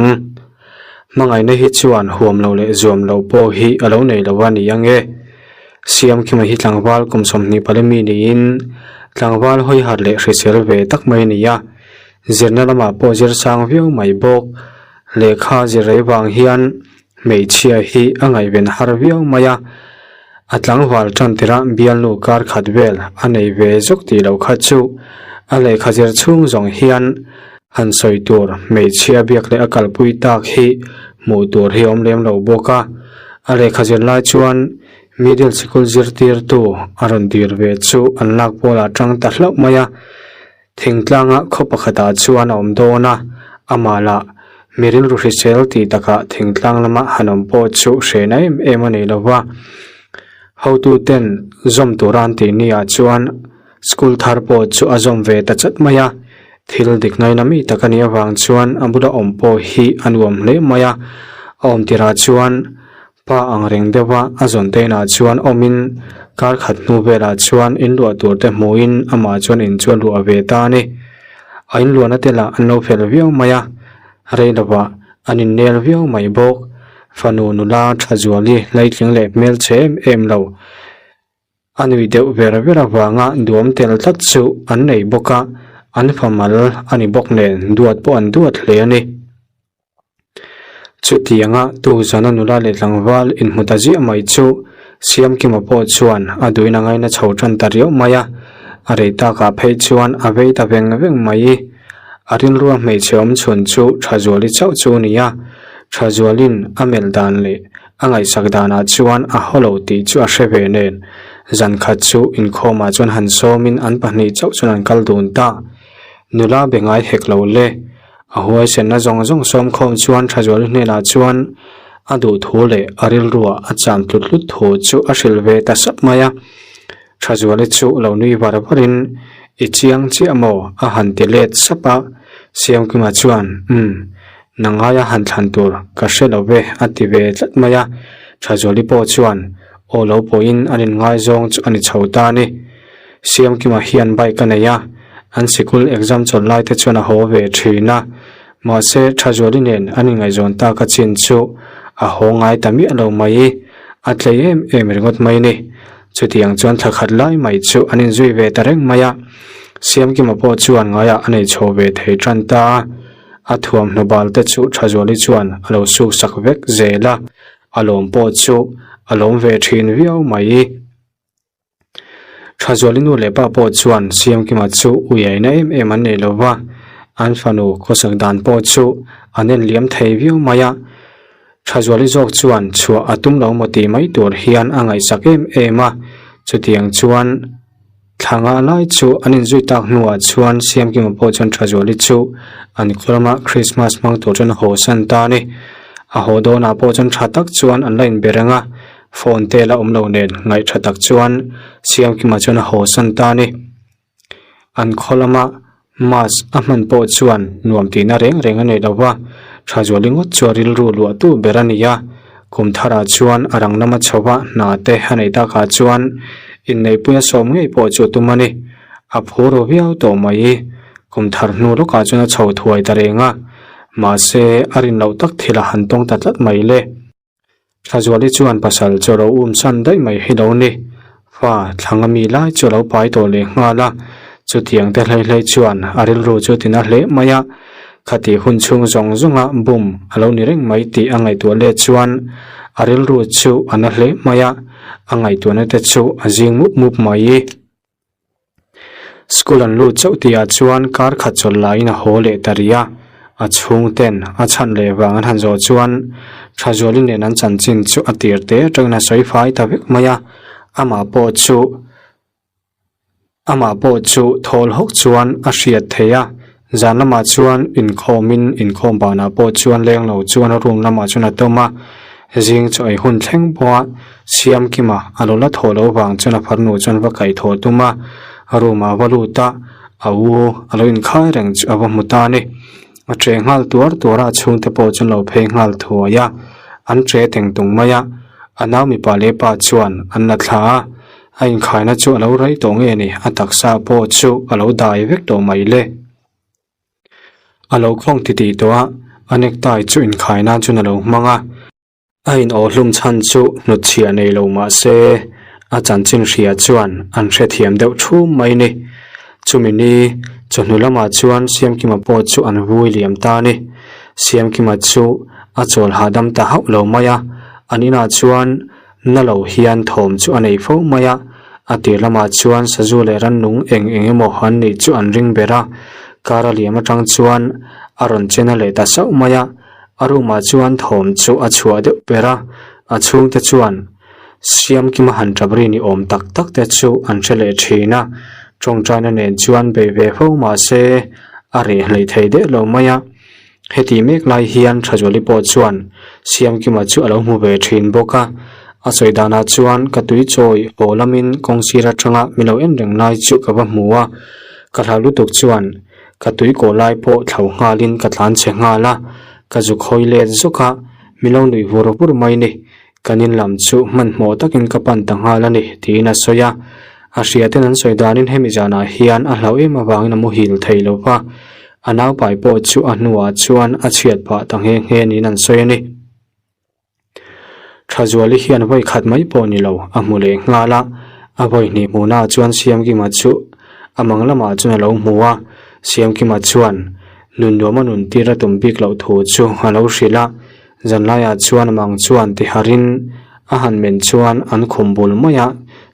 Hmangaihna hi chuan huam lo leh zuam lo pawh hi a lo nei lo a ni ang e. Siamkima hi tlangval kum 20 pali mi niin tlangval hawi harh leh hrisel ve tak mai a ni a, zirna lamah pawh zir sang viau mai bawk. Lehkha zir rei vang hian hmeichhia hi a ngaihven har viau mai a, a tlangval tan tirah bialnu kar khat vel a nei ve zawk tih loh kha chu a lehkha zir chhung zawng hian Han sawi tur hmeichhia biak leh a kalpui tak hi hmuh tur hi a awm lem lo bawk a, a lehkha zir lai chuan middle sikul zirtirtu a rawn dir ve chu an lak pawlah tang ta hlauh mai a, thingtlanga khaw pakhatah chuan a awm dawn a, amah lah mi rilru hrisel tih takah thingtlang lama han awm pawh chu hrehna em em a nei lo va, hotuten zawm tura an tih ni ah chuan. School thar pawh chu a zawm ve ta chat mai a, thil dik ngaina mi tak a nih avang chuan a bula awm pawh hi a nuam hle mai a, a awm tirah chuan pa ang reng deuha a zawn te inah chuan awmin kar khat hnu velah chuan in luah tur te hmuhin amah chuan in chu a luah ve ta a ni. A in luahna te lah an lo fel viau mai a, rei lovah an innel viau mai bawk. Fanu nula Thazuali hleitling leh hmelchhe em em lo. A nui deuh ver ver avanga duam tel tlat chu an nei bawk a, an fa mal a ni bawk nen duat pawh an duat hle a ni. Chutianga Tuzana nula leh tlangval inhmu ta ziah mai chu Siamkima pawh chuan a duhin a ngaina chho tan ta riau mai a, a rei takah phei chuan a vei ta veng veng mai. A rilrua hmeichhe awm chhun chu Thazuali chauh chu a ni a, Thazualin a melh dan leh A ngaihsak danah chuan a haw lo tih chu a hre ve nen, zan khat chu inkhawmah chuan han sawmin an pahnih chauh chuan an kal dun ta. Nula be ngai hek lo le. A huaisenna zawng zawng sawm khawm chuan Thazuali hnenah chuan a duh thu leh a rilruah a cham tlut tlut thu chu a hrilh ve ta sap mai a. Thazuali chu lo nui var varin, I chiang chiah maw? a han ti let sap a. Siamkima chuan, Umm, nangaia han thlan tur ka hre lo ve, a ti ve tlat mai a. Thazuali pawh chuan, Aw lo pawhin an inngaizawng chu a ni chho ta a ni. Siamkima hian bike a nei a, an sikul exam chawlh lai te chuan a haw ve thin a. Mahse, Thazuali nen an inngaihzawn tak a chin chu a haw ngai ta miah lo mai. A tlei em em ringawt mai a ni. Chutiang chuan thla khat lai mai chu an inzui ve ta reng mai a, Siamkima pawh chuan ngaiah a nei chho ve thei tan ta a, a thuamhnaw bal te chu Thazuali chuan a lo suk sak vek zel a, a lawm pawh chu a lawm ve thin viau mai. Thazuali nu leh pa pawh chuan Siamkima chu uiaina em em an nei lo va, an fanu khawsak dan pawh chu an en liam thei viau mai a, Thazuali zawk chuan chhuah a tum lo maw tih mai tur hian a ngaihsak em em a, chutiang chuan thla ngah lai chu an inzui tak hnuah chuan Siamkima pawh chuan Thazuali chu an khaw lama Krismas hmang tur chuan a haw san ta a ni. A haw dawnah pawh chuan tha tak chuan an la inbe reng a, phone te la awm lo nen ngaih tha tak chuan Siamkima chuan a haw san ta a ni. An khaw lama. Mask a hman pawh chuan nuam tihna reng reng a nei lo va, Thazuali ngawt chu a rilru luahtu ber a ni a. Kum tharah chuan a rang lama chho va hna te a neih takah chuan inneihpuia sawm ngei pawh chu a tum a ni. A phur aw viau tawh mai. Kum thar hnu lawkah chuan a chho thuai ta reng a, mahse a rin loh tak thil a han tawng ta tlat mai le. Thlazuali chuan pasal chu a lo um san daih mai hi lo ni. Fa thlanga mi lai chu a lo pai tawh leh nghal a, chutiang te hlei hlei chuan a rilru chu tina hle mai a. Khati hun chhung zawng zawnga bum a lo ni reng mai tih a ngaihtuah let chuan a rilru chu a na hle mai a, a ngaihtuahna te chu a zing mup mup mai. School an lut chauh tihah chuan kar khat chawlh laiin a haw leh ta rih a, a chhungten a chhan leh vang an han zawh chuan Thazuali nen an chanchin chu a tir te atangin a sawi fai ta vek mai a, amah pawh chu amah pawh chu thawl hawk chuan a hriat theih a, zan lamah chuan inkhawmin inkhawm banah pawh chuan leng lo chuan a room lamah chuan a tawm a. Zing chaw ei hun thleng pawha Siamkima a lo la thawh loh vang chuan a farnu chuan va kaih thawh tum a, room ah va lut a, a u a lo inkhai reng chu a va hmu ta a ni. A che nghal tuar tuar a, a chhungte pawh chuan lo phei nghal thuai a, an che teng tung mai a, a nau mipa leh pa chuan an la thla a, a inkhaina chu a lo rei tawh nge ni, a taksa pawh chu a lo dai vek tawh mai le. A lo khawng titih tawh a, a necktie chu inkhai nan chuan a lo hmang a. A inawh hlum chhan chu hnutchhiah nei lo mah se, a chanchin hria chuan an hrethiam deuh thum mai ni. Chumi ni chawhnu lamah chuan Siamkima pawh chu an vui liam ta a ni. Siamkima chu a chawl hahdam ta hauh lo mai a, an inah chuan Na lo hian thawm chu a nei fo mai a, a tir lamah chuan sazu leh rannung eng eng emaw an nih chu an ring ber a, car a liam atang chuan a rawn chen a leh ta sauh mai a, a room ah chuan thawm chu a chhuah deuh ber a, a chhungte chuan Siamkima han tap ri ni awm tak tak te chu an hre leh thin a, tawngtaina nen chuan bei ve fo mahse a reh hleih thei deuh lo mai a. Heti mek lai hian Thazuali pawh chuan Siamkima chu a lo hmu ve thin bawk a, a sawi danah chuan ka tui chawi haw lamin kawng sir atanga min lo en reng lai chu ka va hmu a, ka hlau lutuk chuan ka tui kawh lai pawh thlo nghalin ka tlan chhe nghal a, ka zuk hawi let zawk a, min lo nuih vur vur mai ni, kan in lam chu hmanhmawh takin ka pan ta nghal a ni tiin a sawi a, a hriaten an sawi danin hemi zanah hian a hlauh em avangin a muhil thei lo va, a naupai pawh chu a hnuah chuan a chhiat phah ta nghe nghe niin an sawi a ni. Thazuali hian vawi khat mai pawh ni lo a hmu leh nghal a, a vawi hnih hmuhnaah chuan Siamkima chu a mang lamah chuan a lo hmu a, Siamkima chuan nunnuam a nun tir a tum bik loh thu chu a lo hrilh a. Zanlaiah chuan mang chuan tiharin a han men chuan an khum bul mai a,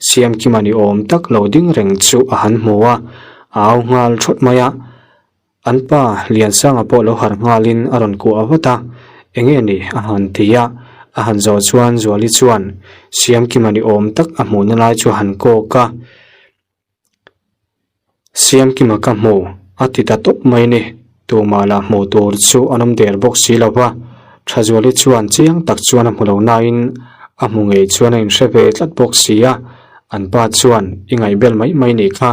Siamkima ni awm tak lo ding reng chu a han hmu a, a au nghal thawt mai a. An pa Liansanga pawh lo harh nghalin a rawn kuah vat a, Enge ni? a han ti a, a han zawh chuan Zuali chuan Siamkima ni awm tak a hmuhna lai chu a han kawk a. Siamkima ka hmu, a ti ta tawp mai ni. Tumah lah hmuh tur chu an awm der bawk si lo va, Thazuali chuan chiang tak chuan a hmu lo nain a hmu ngei chuan a inhre ve tlat bawk si a. An pa chuan, I ngaihbel mai mai nih kha,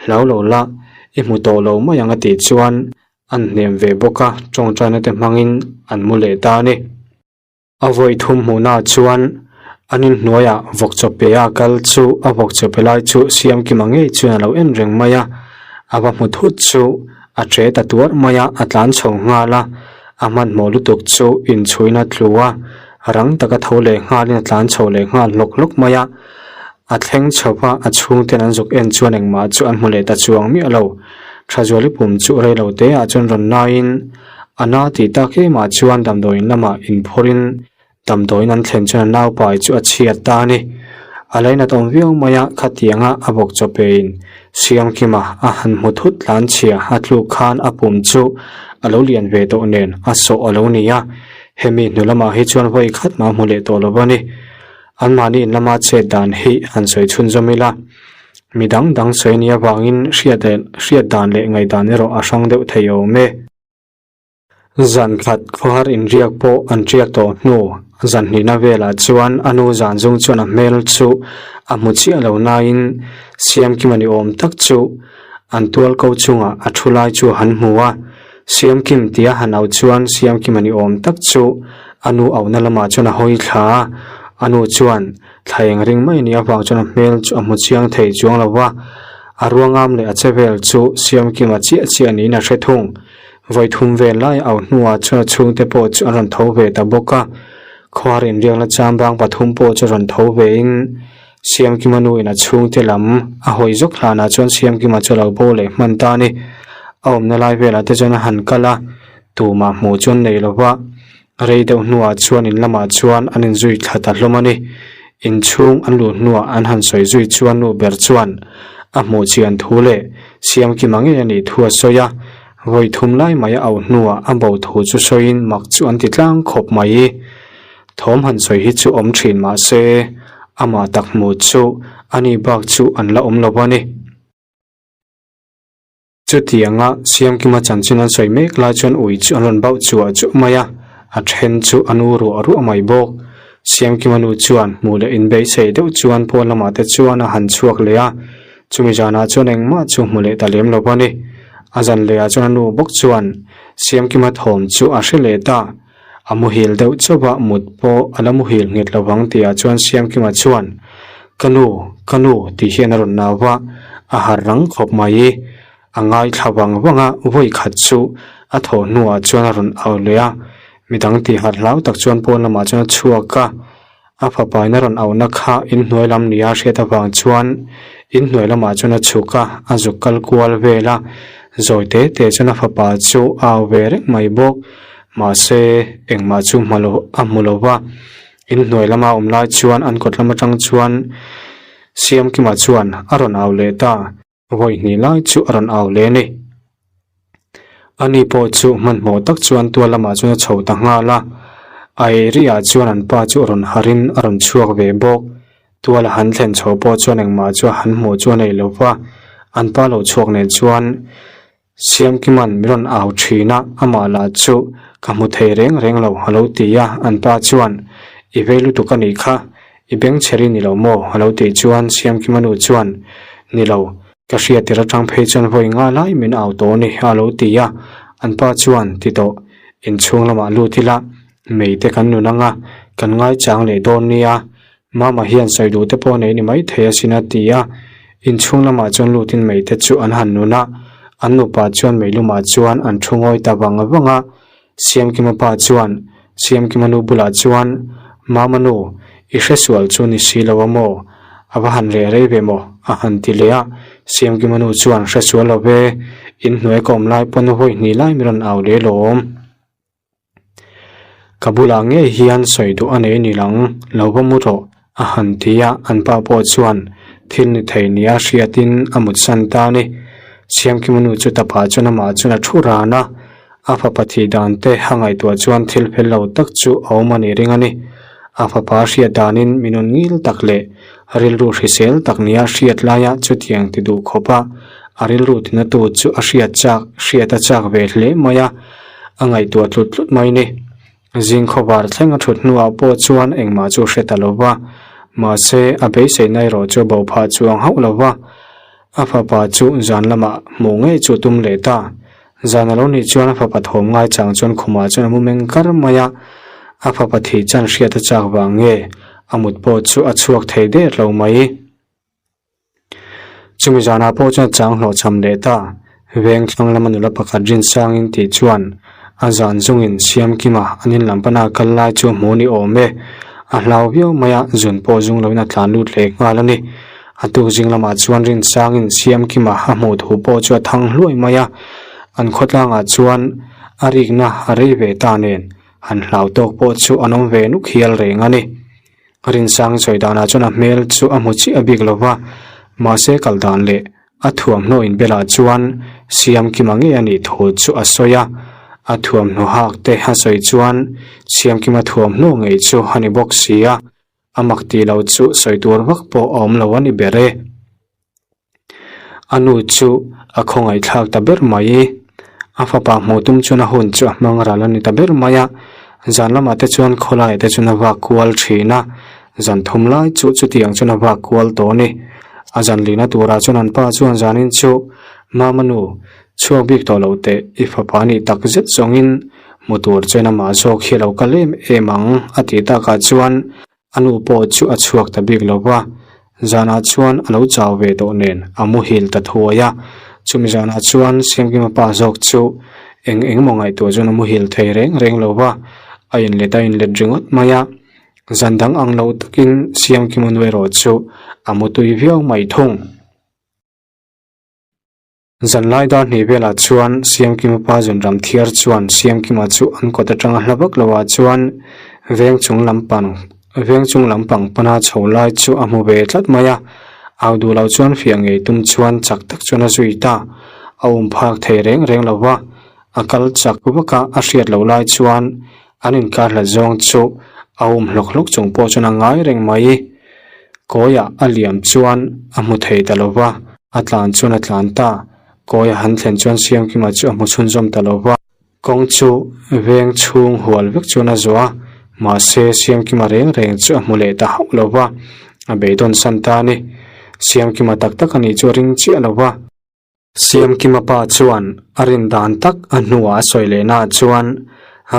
hlau lo la, i hmu tawh lo mai ang a tih chuan an hnem ve bawk a, tawngtaina te hmangin an mu leh ta a ni. A vawi thum hmuhnaah chuan an inhnuaiah vawk chaw pe a kal chu a vawk chaw pe lai chu Siamkima ngei chuan a lo en reng mai a, a va hmu thut chu a che ta tuar mai a, a tlan chho nghal a, a hmanhmawh lutuk chu inchhuina tlu a, rang taka tho leh nghalin a tlan chho leh nghal hlawk hlawk mai a, a thleng chho va, a chhungten an zuk en chuan engmah chu an hmu leh ta chuang miah lo. Thazuali pum chu reilo te ah chuan rawn naiin a na tih tak emah chuan damdawiin lamah inphawrhin damdawiin an thlen chuan a naupai chu a chhiat ta a ni. A lainat awm viau mai a, khatianga a bawk chaw pein Siamkima a han hmu thut tlan chhia a tluk khan a pum chu a lo lian ve tawh nen a sawh a lo ni a, hemi hnu lamah hi chuan vawi khat mah hmu leh tawh lo a ni. Anmahni in lama chet dan hi han sawi chhunzawm ila. Mi dang dang sawi nia vangin hriat leh hriat dan leh ngaihdan erawh a hrang deuh thei awm e. Zan khat khawhar inriak pawh an riak tawh hnu zan hnihna velah chuan a nu zan zung chuan a hmel chu a hmu chiah lo nain Siamkima ni awm tak chu. An tual ko chungah a thu lai chu a han hmu a, Siamkim tia han auh chuan Siamkima ni awm tak chu a nu auhna lamah chuan a hawi thla a, a nu chuan thla eng ring mai nih avang chuan a hmel chu a hmu chiang thei chuang lo va, a ruangam leh a che vel chu Siamkima chiah chiah niin a hre thung. Vawi thum vel lai a auh hnuah chuan a chhungte pawh chu an rawn tho ve ta bawk a, khuar inriakna chambang pathum pawh chu rawn tho vein Siamkima nu in a chhungte lam a hawi zawk hlanah chuan Siamkima chu a lo bo leh hman ta a ni. A awmna lai velah te chuan a han kal a, tumah hmuh chu an nei lo va. Rei deuh hnuah chuan in lamah chuan an inzui thla ta hlawm a ni. Inchhung an luh hnuah an han sawi zui chuan nu ber chuan a hmuh chian thu leh Siamkima ngei a nih thu a sawi a. Vawi thum lai mai a auh hnuah a bo thu chu sawiin mak chu an ti tlang khawp mai. Thawm han sawi hi chu awm thin mah se, amah tak hmuh chu ani bak chu an la awm lo a ni. Chutianga Siamkima chanchin an sawi mek lai chuan ui chu an rawn bauh chuah chuah mai a, a then chu a nu ruah ruah mai bawk. Siamkima nu chuan hmuh leh inbeisei deuh chuan pawn lamah te chuan a han chhuak leh a, chumi zanah chuan engmah chu hmu leh ta lem lo a ni. A zan lehah chuan a nu bawk chuan Siamkima thawm chu a hre leh ta. A muhil deuh chauh a, mut pawh a la muhil nghet lo vang tihah chuan Siamkima chuan, Ka nu, ka nu tih hian a rawn nau va, a harh rang khawp mai. A ngaithla vang vang a, vawi khat chu a thawh hnuah chuan a rawn au leh a, midang tih harh hlau tak chuan pawn lamah chuan a chhuak a. A fapain a rawn auhna kha inhnuai lam nia hriat avang chuan inhnuai lamah chuan a chhuk a, a zuk kal kual vel a. Zawi te te chuan a fapa chu a au ve reng mai bawk. Mahse, engmah chu hma lo a hmu lo va. Inhnuai lama awm lai chuan an kawt lam atang chuan Siamkima chuan a rawn au leh ta. Vawi hnih lai chu a rawn au leh a ni. Ani pawh chu hmanhmawh tak chuan tual lamah chuan a chho ta nghal a. A area chuan an pa chu a rawn harhin a rawn chhuak ve bawk. Tual a han thlen chho pawh chuan engmah chu a han hmuh chu a nei lo va. An pa lo chhuak nen chuan Siamkima'n min rawn au thin a, amah lah chu ka hmu thei reng reng lo a lo ti a. An pa chuan, I vei lutuk a nih kha, I bengchher i ni lo maw? a lo tih chuan Siamkima nu chuan, Ni lo, ka hriat tir atang phei chuan vawi nga lai min au tawh a ni, a lo ti a. An pa chuan, Ti tawh, inchhung lamah lut ila, mei te kan nun anga, kan ngaichang leh dawn nia, Mama hian sawi duh te pawh nei ni mai thei asin a ti a. Inchhung lamah chuan lutin mei te chu an han nun a, an nupa chuan mei lumah chuan an thu ngawi ta vang vang a. Siamkima pa chuan Siamkima nu bulah chuan, Mama nu, i hresual chu ni si lo a maw? A va han reh rei ve maw? a han ti leh a. Siamkima nu chuan, Hresual lo ve, inhnuai ka awm lai pawn vawi hnih lai min rawn au leh lawm. Ka bulah ngei hian sawi duh a nei ni lang, lo va mu rawh, a han ti a, an pa pawh chuan thil ni thei nia hriatin a mutsan ta a ni. Siamkima nu chu tapah chuan amah chuan a thu ran a, a fapa thih dan te a ngaihtuah chuan thil fel lo tak chu a awm a nih ring a ni. A fapa hriat danin mi nun ngil tak leh rilru hrisel tak nia hriat laia chutiang ti duh khawpa a rilru tinatu chu a hriat chak hriat a chak ve hle mai a. A ngaihtuah tlut tlut mai ni. Zing khawvar thleng a thut hnuah pawh chuan engmah chu hre ta lo va, mahse a beiseina erawh chu a bo phah chuang hauh lo va. A fapa chu zan lamah hmuh ngei chu tum leh ta. Zan a lo nih chuan a fapa thawm ngai chang chuan khumah chuan a mu meng kar mai a, a fapa thih chan hriat a chak vang nge a mut pawh chu a chhuak thei der lo mai. Chumi zanah pawh chuan chang hlawhchham leh ta. Veng thlang lama nula pakhat Rinsangin tih chuan a zan zungin Siamkima an in lam pana kal lai chu hmu ni awm e. A hlau viau mai a, zun pawh zung loin a tlan lut leh nghal a ni. A tuk zing lamah chuan Rinsangin Siamkima a hmuh thu pawh chu a thang hluai mai a. An khawtlangah chuan a rikna a rei ve ta nen han hlau tawk pawh chu an awm ve nuk hial reng a ni. Rinsang sawi danah chuan a hmel chu a hmu chiah bik lo va, mahse kal dan leh a thuamhnaw inbelah chuan Siamkima ngei a nih thu chu a sawi a, a thuamhnaw hak te a sawi chuan Siamkima thuamhnaw ngei chu a ni bawk si a, a mak tih loh chu sawi tur vak pawh a awm lo a ni ber e. A nu chu a khawngaihthlak ta ber mai. A fapa hmuh tum chuan a hun chu a hmang ral a ni ta ber mai a. Zan lamah te chuan khawlaiah te chuan a vak kual thin a, zan thum lai chu chutiang chuan a vak kual tawh a ni. A zan lihna turah chuan an pa chuan zanin chu. Mama nu, chhuak bik tawh lo teh, i fapa nih tak zet zawngin hmu tur chuan amah zawk hi a lo kal em em ang a tih takah chuan a nu pawh chu a chhuak ta bik lo va, zanah chuan a lo chau ve tawh nen a muhil ta thuai a, chumi zanah chuan Siamkima pa zawk chu eng eng emaw ngaihtuah chuan a muhil thei reng reng lo va, a inlet a inlet ringawt mai a. Zan dang ang lo takin Siamkima nu erawh chu a mutui viau mai thung. Zanlai dar hnih velah chuan Siamkima pa Zunram Thiar chuan Siamkima chu an kawt atanga hla vak loah chuan veng chung lampang veng chung lampang pana chho lai chu a hmu ve tlat mai a. Au duh lo chuan fiah ngei tum chuan chak tak chuan a zui ta. A um phak thei reng reng lo va, a kal chak vak a, a hriat loh lai chuan An inkar hlat zawng chu a um hlawk hlawk chung pawh chuan a ngai reng mai. Kawiah a liam chuan a hmu thei ta lo va, a tlan chuan a tlan ta. Kawiah han thlen chuan Siamkima chu a hmu chhunzawm ta lo va. Kawng chu veng chhung hual vek chuan a zawh a, mahse Siamkima reng reng chu a hmu leh ta hauh lo va, a beidawn san ta a ni. Siamkima tak tak a nih chu a ring chiah lo va. Siamkima pa chuan a rin dan tak a hnuah a sawi leh naah chuan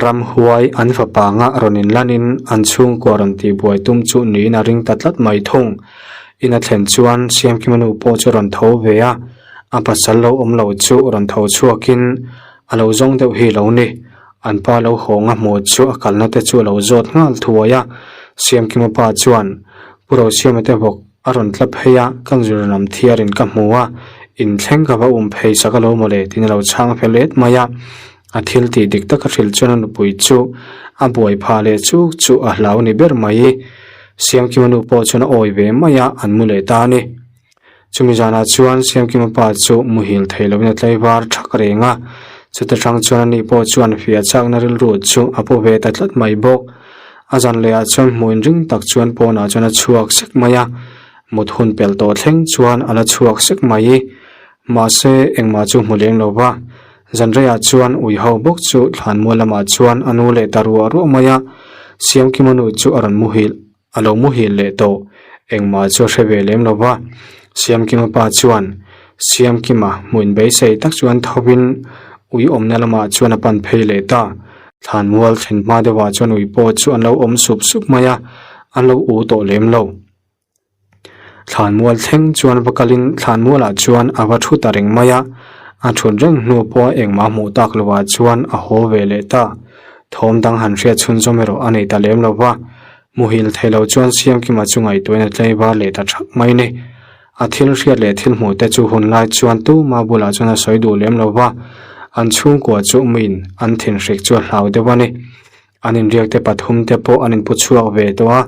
ramhuai an fapa ngah rawn inlanin an chhungkua rawn tihbuai tum chu niin a ring ta tlat mai thung. In a thlen chuan Siamkima nu pawh chu rawn tho ve a, a pasal lo awm lo chu rawn tho chhuakin a lo zawng deuh hi lo ni. An pa lo hawng a hmuh chu a kalna te chu a lo zawt nghal thuai a, Siamkima pa chuan Pu Rosiama te bawk A rawn tla phei a, ka zir lam thiarin ka hmu a, inthleng ka va um phei sak alo mawle tiin a lo chhang fel et mai a. A thil tih dik taka hrilh chuan a nupui chu a buai phah leh chuk chu a hlau ni ber mai. Siamkima nu pawh chuan a awi ve mai a, an mu leh ta a ni. Chumi zanah chuan Siamkima pa chu muhil thei lovin a tlaivar thak reng a, chuta tang chuan ani pawh chuan fiah chakna rilru chu a pu ve ta tlat mai bawk. A zan leh ah chuan hmuh inring tak chuan pawnah chuan a chhuak sek mai a, mut hun pelh tawh thleng chuan a la chhuak sek mai. Mahse, engmah chu hmu leng lo va, zan reiah chuan ui ho bawk chu thlanmual lamah chuan a nu leh ta ruah ruah mai a, Siamkima nu chu a rawn muhilh a lo muhilh leh tawh, engmah chu a hre ve lem lo va. Siamkima pa chuan Siamkima hmuh inbeisei tak chuan thovin ui awmna lamah chuan a pan phei leh ta. Thlanmual thlen hma deuhah chuan ui pawh chu an lo awm sup sup mai a, an lo u tawh lem lo. Thlanmual thleng chuan va kalin thlanmualah chuan a va thu ta reng mai a, a thut reng hnu pawha engmah hmuh tak lovah chuan a haw ve leh ta. Thawm dang han hriat chhunzawm erawh a nei ta lem lo va, muhil thei lo chuan Siamkima chu ngaihtuahin a tlaivar leh ta thak mai ni. A thil hriat leh thil hmuh te chu hun lai chuan tuma bulah chuan a sawi duh lem lo va, an chhungkua chu miin an thinhrik chu a hlau deuh a ni. An inriak te pathum te pawh an inpu chhuak ve tawh a,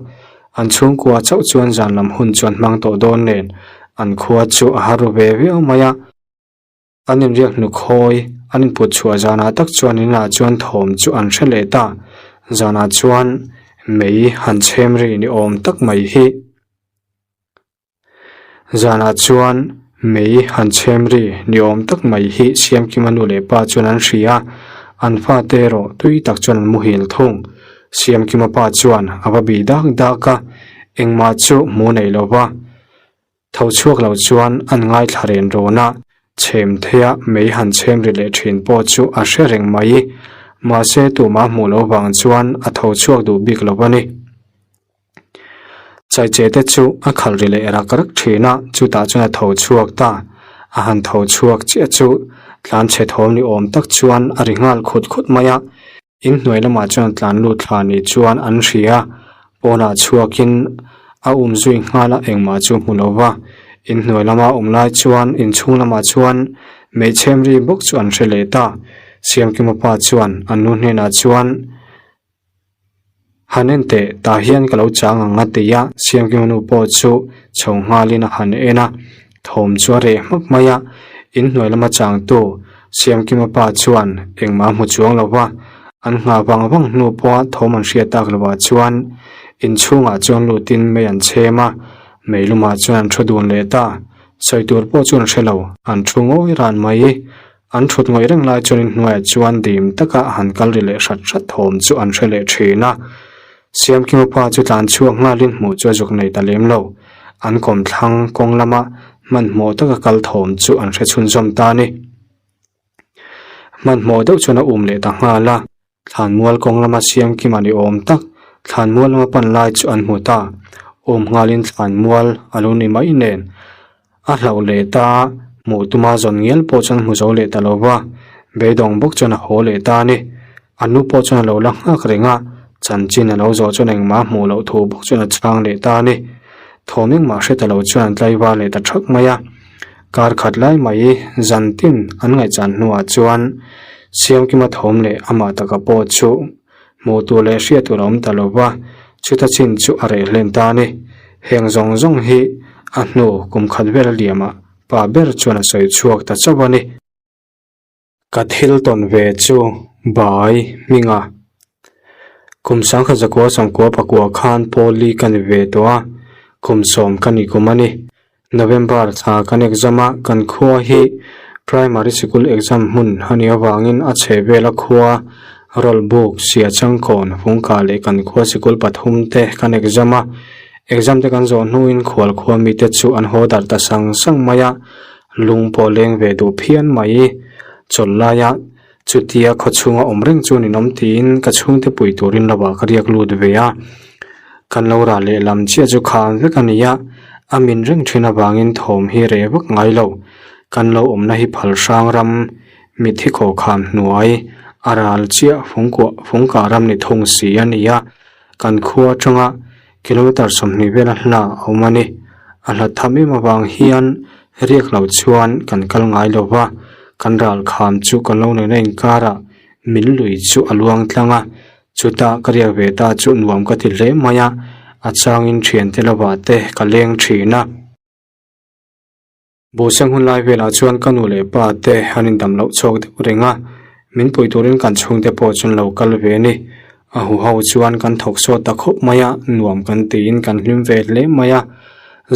an chhungkua chauh chuan zan lam hun chu an hmang tawh dawn nen an khua chu a har ru ve viau mai a. An inriak hnukhawi an input chhuah zanah tak chuan inah chuan thawm chu an hre leh ta, zanah chuan mei han chhem ri ni awm tak mai hi. Zanah chuan mei han chhem ri ni awm tak mai hi Siamkima nu leh pa chuan an hria a, an fate erawh tui tak chuan an muhil thung. Siamkima pa chuan a va bih dak dak a, engmah chu hmu nei lo va, tho chhuak lo chuan an ngaithla ren rawn a, chhem theia mei han chhem ri leh thin pawh chu a hre reng mai. Mahse tumah hmuh loh vang chuan a tho chhuak duh bik lo a ni. Chaiche te chu a khalh ri leh rak rak thin a, chutah chuan a tho chhuak ta. A han tho chhuak chiah chu tlan chhe thawm ni awm tak chuan a ri nghal khut khut mai a. In hnuai lamah chuan tlan lut thla ni chuan an hria. Pawnah chhuakin a um zui nghal a, engmah chu hmu lo va. In hnuai lama awm lai chuan inchhung lamah chuan meichhem ri bawk chu an hre leh ta. Siamkima pa chuan an nu hnenah chuan. Han en teh, tah hian ka lo chang ang a ti a, Siamkima nu pawh chu chho nghalin a han en a, thawm chu a reh hmak mai a, inhnuai lama changtu Siamkima pa chuan engmah a hmu chuang lo va, an nghah vang vang hnu pawha thawm an hriat tak lovah chuan inchhungah chuan lutin mei an chhem a, mei lumah chuan an thu dun leh ta, sawi tur pawh chu an hre lo, an thu ngawi ran mai. An thut ngawih reng lai chuan inhnuaiah chuan dim taka han kal ri leh hrat hrat thawm chu an hre leh thin a. Siamkima pa chu tlan chhuak nghalin hmuh chu a zuk nei ta lem lo. An kawmthlang kawng lama Hmanhmawh taka kal thawm chu an hre chhunzawm ta a ni. Hmanhmawh deuh chuan a um leh ta nghal a. Thlanmual kawng lama siam kim a ni awm tak, thlanmual lama pan lai chu an hmu ta. Awm nghalin thlanmual a lo ni mai nen a hlauh leh ta, hmuh tuma zawn ngial pawh chuan hmu zo leh ta lo va, beidawng bawk chuan a haw leh ta a ni. A nu pawh chuan a lo la nghak reng a, chanchin a lo zawh chuan engmah a hmuh loh thu bawk chuan a chhang leh ta a ni. Thawm engmah hre ta lo chuan an tlaivar leh ta thak mai a. Kar khat lai mai zan tin an ngaihchan hnuah chuan Siamkima thawm leh amah taka pawh chu hmuh tur leh hriat tur a awm ta lo va, chuta chin chu a reh hlen ta a ni. Heng zawng zawng hi a hnu kum khat vel a liamah pa ber chuan a sawi chhuak ta chauh a ni. Ka thil tawn ve chu Bai hminga kum sangkhat zakua sangkua pakua khan Paul-i ka ni ve tawh a, kum sawm ka ni kum a ni. November thla kan exam a, kan khua hi Primary Sikul exam hmun a nih avangin a chhe vela khua Rawlbuk, Siachangkawn, Fungka leh kan khua sikul pathum te kan exam a. Exam te kan zawh hnuin khual khua mite chu an haw darh ta sang sang mai a, Lung pawh leng ve duh phian mai. Chawlh laia chutia khaw chhunga awm reng chu ninawm tiin ka chhungte pui turin lo ah ka riak lut ve a. Kan lo rah lehlam chiah chu kham vek a ni a, a min reng thin avangin thawm hi reh vak ngai lo. Kan lo awmna hi phal hrang ram, mitthi khawkham hnuai, a ral chiah fungkuah fungkah ram ni thung si a ni a. Kan khua atanga Kilometre 20 vela hla a awm a ni. A hlat tham em avang hian riak lo chuan kan kal ngai lo va, kan ral kham chu kan lo neihna inkarah min lui chu a luang tlang a, chutah ka riak ve ta chu nuam ka ti hle mai a, a changin thiante lovah te ka leng thin a. Buhseng hun lai velah chuan ka nu leh pa te an indam loh chhuak deuh reng a, min pui turin kan chhungte pawh chuan lo kal ve a ni. A huho chuan kan thawk sawt ta khawp mai a, nuam kan tiin kan hlim ve hle mai a.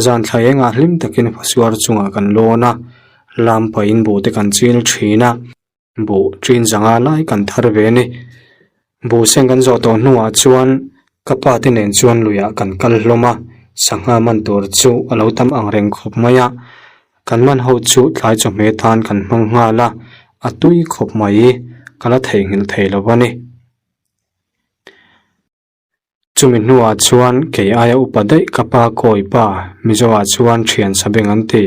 Zan thla engah hlim takin fasuar chungah kan lawn a, lam pahin buh te kan chil thin a. Buh ṭin zanga lai kan thar ve a ni. Buh seng kan zawh tawh hnuah chuan ka pa te nen chuan luiah kan kal hlawm a, sangha man tur chu a lo tam ang reng khawp mai a. Kan man ho chu tlai chawhmeh tan kan hmang nghal a, a tui khawp mai, ka la theihnghilh thei lo a ni. Chumi hnuah chuan kei aia upa daih ka pa kawi pa Mizoah chuan thian sabeng an ti.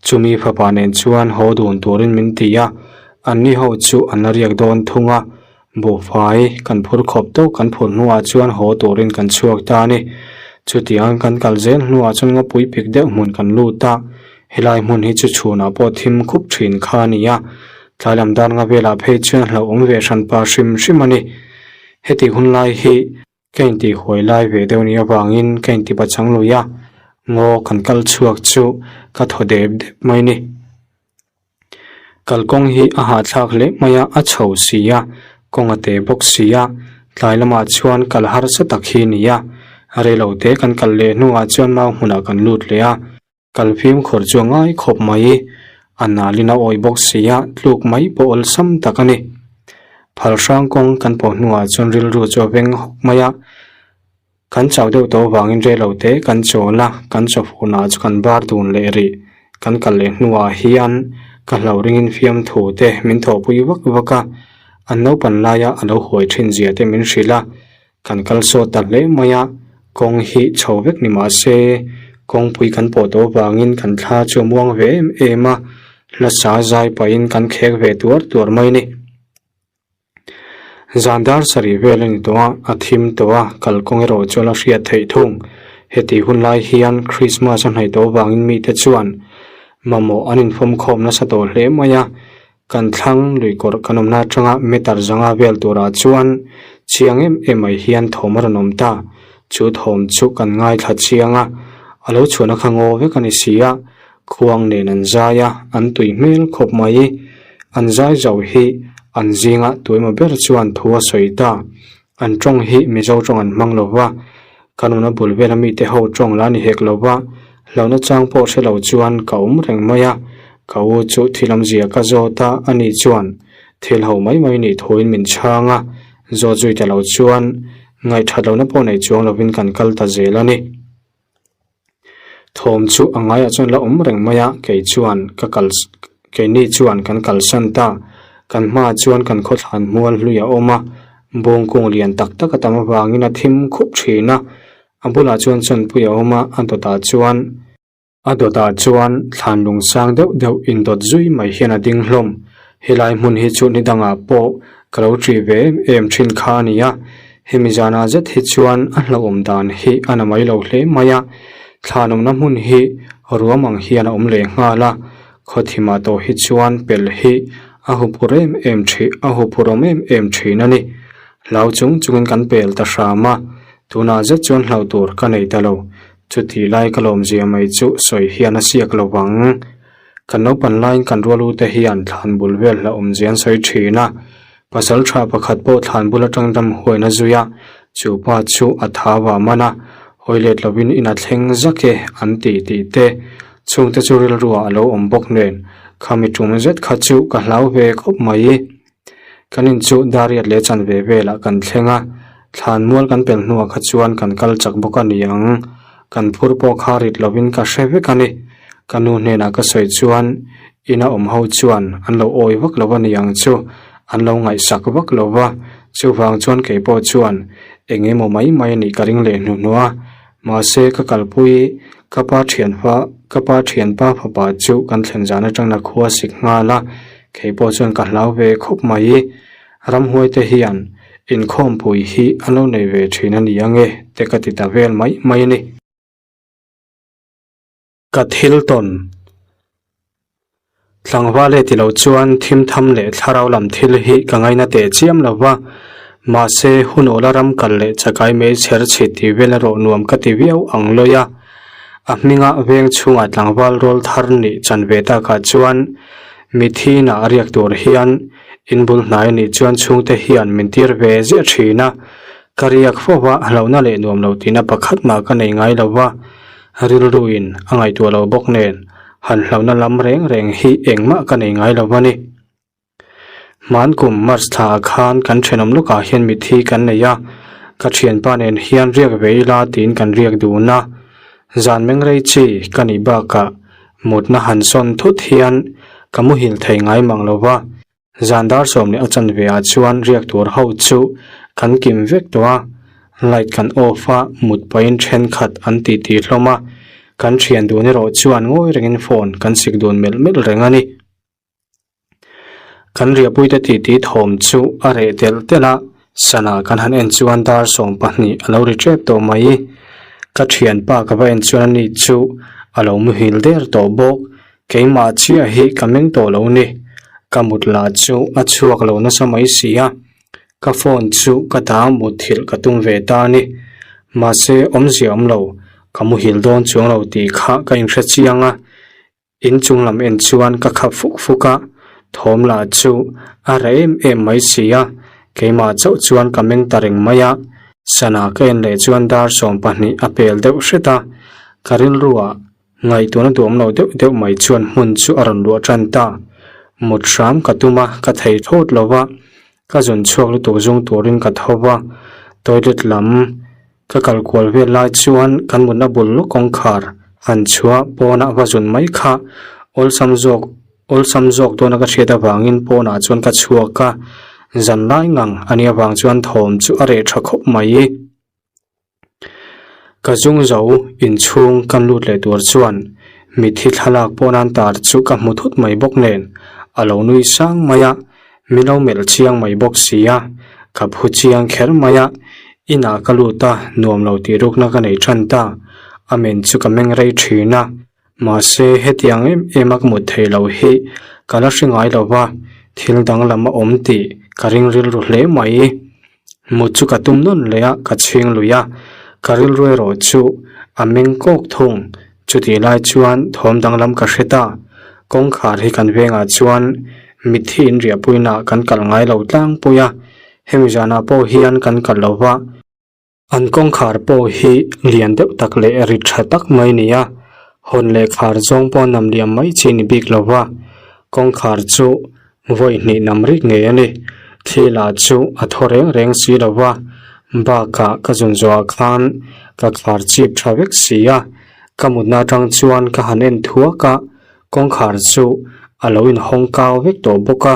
Chumi fapa nen chuan haw dun turin min ti a, anni ho chu an la riak dawn thung a. Buhfai kan phur khawp tawk kan phur hnuah chuan haw turin kan chhuak ta a ni. Chutiang kan kal zel hnuah chuan ngawpui pik deuh hmun kan lut a, helai hmun hi chu chhunah pawh thim khup thin kha a ni a, tlai lam dan nga velah phei chuan hlauhawm ve hranpa hrim hrim a ni. Heti hun lai hi ka intih huai lai ve deuh nih avangin ka inti pachang lui a, ngaw kan kal chhuak chu ka thaw dep dep mai ni. Kalkawng hi a hahthlak hle mai a, a chho si a, kawng a te bawk si a, tlai lamah chuan kal harsa tak hi a ni a, reilo te kan kal leh hnuah chuan mau hmunah kan lut leh a. Kal fimkhur chu a ngai khawp mai, a nalin a awih bawk si a, tluk mai pawh awlsam tak a ni. Phal hrang kawng kan pawh hnuah chuan rilru chu a veng hawk mai a, kan chau deuh tawh avangin rel lo te kan chawl a, kan chawfuna chu kan bar dun leh rih. Kan kal leh hnuah hian ka hlo ringin fiamthu te min thawhpui vak vak a, an naupan laia a lo huai thin zia te min hrilh a, Kan kal sawt ta hle mai a, kawng hi chho vek ni mah se, kawngpui kan pawh tawh avangin kan thla chu a muang ve em em a, hlasa zai pahin kan khek ve tuar tuar mai a ni. Zan dar sarih vel a ni tawh a, a thim tawh a, kalkawng erawh chu a la hriat theih thung. Heti hun lai hian Krismas a hnaih tawh avangin mite chuan mamawh an infawmkhawm nasa tawh hle mai a, Kan thlang lui kawrh kan awmna atanga meter zanga vel turah chuan chiang em em mai hian thawm a rawn awm ta. Chu thawm chu kan ngaithla chiang a, a lo chhuahna kha ngaw vek a ni si a, khuang nen an zai a, an tui hmel khawp mai. An zai zo hi an zinga tuemaw ber chuan thu a sawi ta. An tawng hi Mizo tawng an hmang lo va, ka nuna bul vela mite ho tawng la ni hek lo va, hlauhna chang pawh hre lo chuan ka awm reng mai a, ka u chu thil awmzia ka zawt a, ani chuan thil ho mai mai nih thuin min chhang a, zawt zui ta lo chuan ngaihthat lohna pawh nei chuang lovin kan kal ta zel a ni. Thawm chu a ngaiah chuan la awm reng mai a, kei chuan ka kal keini chuan kan kalsan ta. Kan hmaah chuan kan khawthlan hmual hlui a awm a, bawngkung lian tak tak a tam avangin a thim khup thin a. A bulah chuan chawnpui a awm a, a dawtah chuan. A dawtah chuan thlan lung sang deuh deuh indawt zui mai hian a ding hlawm. Helai hmun hi chu ni dangah pawh ka lo ṭih ve em em ṭhin kha a ni a, hemi zanah zet hi chuan a hlauhawm dan hi a na mai lo hle mai a. Thlan awmna hmun hi ruam ang hian a awm leh nghal a, khawthimah tawh hi chuan pel hi a huphur em em ṭhi a huphur awm em em ṭhin a ni. Hlau chung chungin kan pel ta hram a, tunah zet chuan hlauh tur ka nei ta lo. Chuti lai ka lawmzia mai chu sawi hian a siak lo vang. Kan naupan laiin kan rual ute hian thlan bul vel hla awmzia an sawi thin a. Pasal tha pakhat pawh thlan bul atang dam huain a zui a, chu pa chu a tha va man a, hawi let lovin in a thleng zak e an ti tih te. Chhungte chu rilruah a lo awm bawk nen, khami tum zet kha chu ka hlau ve khawp mai. Kan in chu Dariat leh chanve velah kan thleng a, thlan mual kan pel hnuah kha chuan kan kal chak bawk a ni ang. Kan phur pawh kha rit lovin ka hre vek a ni. Ka nu hnenah ka sawi chuan ina awm ho chuan an lo awi vak lo a ni ang chu, an lo ngaihsak vak lo va, chuvang chuan kei pawh chuan eng emaw mai mai a nih ka ring leh hnuhnawh a. Mahse ka kalpui ka pa thianpa ka pa thianpa fapa chu kan thlen zan atang la khua sik nghal a, kei pawh chuan ka hlau ve khawp mai. Ramhuai te hian inkhawmpui hi an lo nei ve thin a ni ange te ka ti ta vel mai mai a ni. Ka thil tawn. Tlangval e ti lo chuan thim tham leh thlarau lam thil hi ka ngaina teh chiam lo va, mahse hun awla ram kal leh chakai mei chher chhit tih vel erawh nuam ka ti viau ang lawi a. A hminga veng chhungah tlangval rawl thar nih chan ve takah chuan mithi inah a riak tur hian in bul hnai a nih chuan chhungte hian min tir ve ziah thin a, ka riak fo va hlauhna leh nuam lo tihna pakhat mah ka nei ngai lo va. Rilruin a ngaihtuah lo bawk nen han hlauhna lam reng reng hi engmah ka nei ngai lo a ni. Hman kum March thla ah khan kan thenawm lawkah hian mithi kan nei a, ka thianpa nen hian riak ve ila tiin kan riak dun a. Zan mengrei chi ka nih bakah mutna han sawn thut hian ka muhil thei ngai mang lo va. Zan dar 10 a chanve ah chuan riak tur ho chu kan kim vek tawh a, light kan off a, mut pahin thenkhat an tih tih hlawm a, kan thian dun erawh chuan ngawi rengin phone kan sik dun melh melh reng a ni. Kan riahpuite tih tih thawm chu a reh telh telh a, sana kan han en chuan dar 12 a lo ri tep tawh mai. Ka thianpa ka va en chuan ani chu a lo muhil der tawh bawk. Keimah chiah hi ka meng tawh lo ni, ka mut lah chu a chhuak lo nasa mai si a, ka phone chu ka ta mutthilh ka tum ve ta a ni. Mahse awmzia awm lo, ka muhil dawn chuang lo tih kha ka inhre chiang a, inchung lam en chuan ka khap fuk fuk a, thawm lah chu a reh em em mai si a, keimah chauh chuan ka meng ta reng mai a, sana ka en leh chuan dar 12 a pel deuh hret a, ka rilruah Ngaihtuahna duam lo deuh deuh mai chuan hmun chu a rawn luah tan ta. Mut hram ka tum a, ka thei thawt lo va, ka zun chhuak lutuk zung turin ka tho va. Toilet lam ka kal kual vel lai chuan kan mutna bul lawk kawngkhar han chhuah pawnah va zun mai kha awlsam zawk awlsam zawk dawna ka hriat avangin pawnah chuan ka chhuak a, zan lai ngang a nih avang chuan thawm chu a reh tha khawp mai. Ka zung zo inchhung kan lut leh tur chuan mitthi thlalak pawh nan tar chu ka hmu thut mai bawk nen a lo nui sang mai a, min lo melh chiang mai bawk si a, ka phu chiang kher mai a, inah ka lut a nuam lo tih rukna ka nei tan ta, a men chu ka meng rei thin a, mahse hetiang em em a ka mut theih loh hi ka la hre ngai lo va, thil danglam a awm tih ka ring rilru hle mai. Mut chu ka tum nawn leh a, ka chhing lui a, ka rilru erawh chu a meng kawk thung. Chutih lai chuan thawm danglam ka hre ta. Kawngkhar hi kan vengah chuan mitthi inriahpuinaah kan kal ngai lo tlangpui a, hemi zanah pawh hian kan kal lo va. An kawngkhar pawh hi lian deuh tak leh ri tha tak mai a ni a, hawn leh khar zawng pawh nam liam mai chi ni bik lo va, kawngkhar chu vawi hnih nam rik ngei a ni. Thli lah chu a thaw reng reng si lo va, bakah ka zun zawhah khan ka khar chip tha vek si a. Ka mutna atang chuan ka han en thuak a, kawngkhar chu a lo inhawng kau vek tawh bawk a,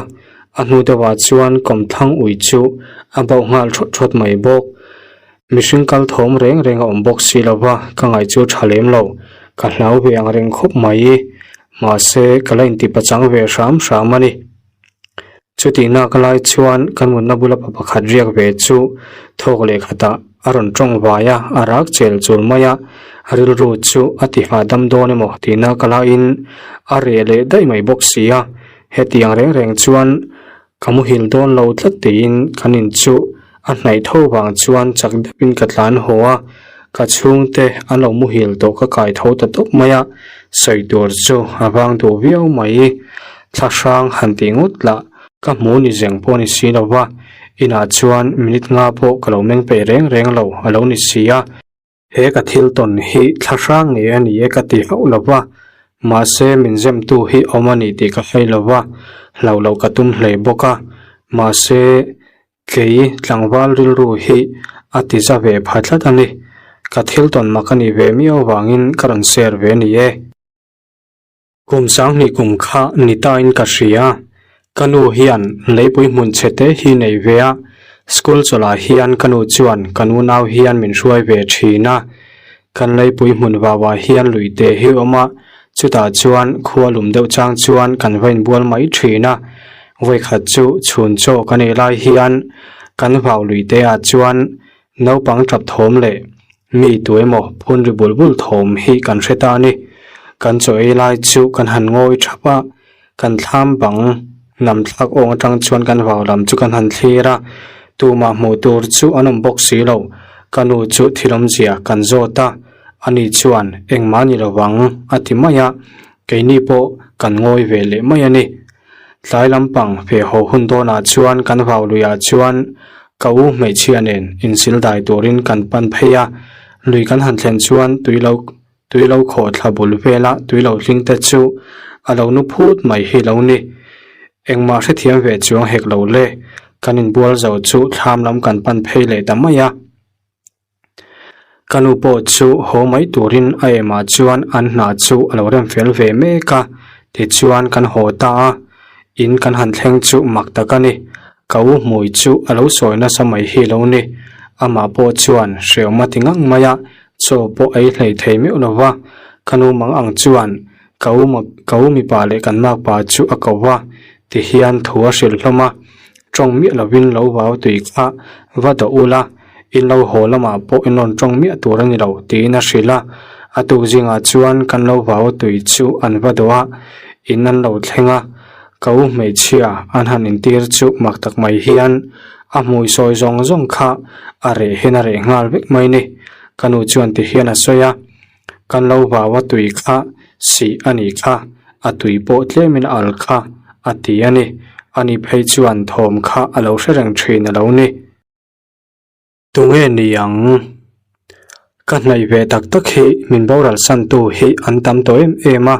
a hnu deuhah chuan kawmthlang ui chu a bauh nghal thawt thawt mai bawk. Mihring kal thawm reng reng a awm bawk si lo va, ka ngaih chu tha lem lo, ka hlau ve ang reng khawp mai. Mahse, ka la inti pachang ve hram hram a ni. Chutih nak lai chuan kan mutna bula pa pakhat riak ve chu thawk leh khatah a rawn tawng vai a, a rak chel chul mai a, rilru chu a ti hahdam dawn emaw tih nak laiin a reh leh daih mai bawk si a, hetiang reng reng chuan ka muhil dawn lo tlat tiin kan in chu A hnaih tho vang chuan chak deuhin ka tlan haw a, ka chhungte an lo muhil tawh ka kai tho ta tawp mai a, sawi tur chu a vang duh viau mai. Thla hrang han tih ngawt lah ka hmu ni zeng pawh ni si lo va, inah chuan minute nga pawh ka lo meng peih reng reng lo a lo ni si a. He ka thil tawn hi thla hrang ngei a ni e ka ti hauh lo va, mahse min zemtu hi awm a ni tih ka hlei lo va, hlauh loh ka tum hle bawk a, mahse kei tlangval rilru hi a ti za ve pha tlat a ni. Ka thil tawn mak a nih ve miau vangin ka rawn share ve a ni e. Kum sanghnih kum kha ni tain ka hria. Ka nu hian leipui hmun chhe te hi nei ve a, school chawlhah hian ka nu chuan kan unau hian min hruai ve thin a. Kan leipui hmun vauah hian lui te hi awm a, chutah chuan khua lum deuh chang chuan kan va inbual mai thin a. Vawikhat chu chhun chaw ka nei lai hian kan vau lui te ah chuan Naupang tap thawm leh mi tu emaw phun ri bul bul thawm hi kan hre ta a ni. Kan chaw ei lai chu kan han ngawi thap a, kan thlam bang nam thlak awng atang chuan kan vau lam chu kan han thlir a, tumah hmuh tur chu an awm bawk si lo. Ka nu chu thil awmzia kan zawt a, ani chuan engmah ni lo vang a ti mai a, keini pawh kan ngawi ve leh mai a ni. Tlai lampang feh haw hun dawnah chuan kan vau luiah chuan ka u hmeichhia nen insil dai turin kan pan phei a, lui kan han thlen chuan tui lo tui lo khawh thla bul vela tui lo hling te chu a lo nu phut mai hi lo ni. Engmah hrethiam ve chuang hek lo le, kan inbual zo chu thlam lam kan pan phei leh ta mai a. Ka nu pawh chu haw mai turin a emah chuan an hna chu a lo rem fel ve mek a, tichuan kan haw ta a, in kan han thleng chu mak tak a ni. Ka u hmui chu a lo sawi nasa mai hi lo ni. Amah pawh chuan hreawm a ti ngang mai a, chaw pawh a ei hlei thei meuh lo va. Ka nu mang ang chuan ka u ka u mipa leh kan makpa chu a ko va, tihian thu a hrilh hlawm a, tawng miah lovin lo vau tui kha va dawh ula, in lo haw lamah pawh in rawn tawng miah tur a ni lo tiin a hrilh a, a tuk zingah chuan kan lo vau tui chu an va dawh a, in an lo thleng a, ka u hmeichhia an han intir chu mak tak mai hian a hmui sawi zawng zawng kha a reh hian a reh nghal vek mai ni, ka nu chuan ti hian a sawi a. Kan lo vau a tui kha sih a nih kha, a tui pawh tlemin a al kha a ti a ni. Ani phei chuan thawm kha a lo hre reng thin a lo ni. Tunge ni ang? Ka hnaih ve tak tak hi min boral santu hi an tam tawh em em a,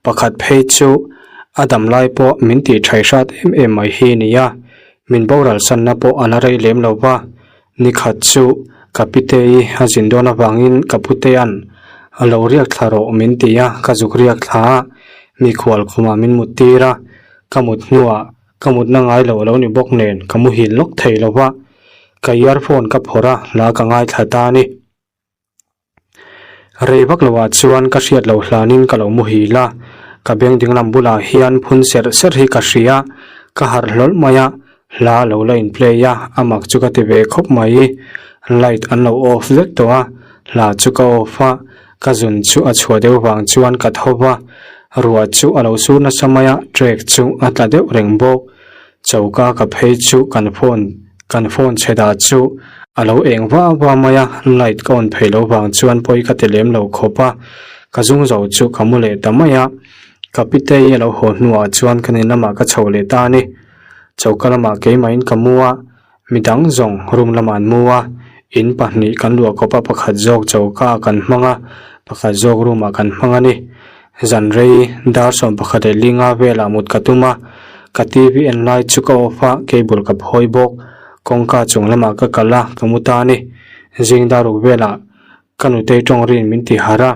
pakhat phei chu a dam lai pawh min tih thaih hrat em em mai hi nia, min boral sanna pawh a la rei lem lo va, Nikhat chu ka pitei a zin dawn avangin ka putea'n a lo riak thla rawh min ti a, ka zuk riak thla a, mikhual khumah min mut tir a, ka mut hnuah ka mutna ngai lo a lo ni bawk nen ka muhil lawk thei lo va, ka earphone ka phawrh a, hla ka ngaithla ta a ni. Rei vak loah chuan ka hriat loh hlanin ka lo muhil a, ka beng dinglam bulah hian phun serh serh hi ka hria, ka harh hlawlh mai a, hla a lo la in play a, a mak chu ka ti ve khawp mai, light an lo off vek tawh a, hla chu ka off a, ka zun chu a chhuah deuh vang chuan ka tho va, ruah chu a lo sur nasa mai a, track chu a tla deuh reng bawk. Choka ka phei chu kan phone kan phone chhe dah chu a lo eng va va mai a, light ka on phei lo vang chuan pawi ka ti lem lo khawp a, ka zung zo chu ka mu leh ta mai a, ka pitei a lo haw hnuah chuan kan in lamah ka chho leh ta a ni. Choka lamah keimahin ka mu a, midang zawng room lamah an mu a, in pahnih kan luah kawp a pakhat zawk choka ah kan hmang a, pakhat zawk room ah kan hmang a ni. Zan rei dar 11 leh linga velah mut ka tum a, ka TV en lai chu ka off a, cable ka phawi bawk. Kawngka chung lamah ka kal a, ka mu ta a ni. Zing dar ruk velah ka nutei tawng rin min ti harh a.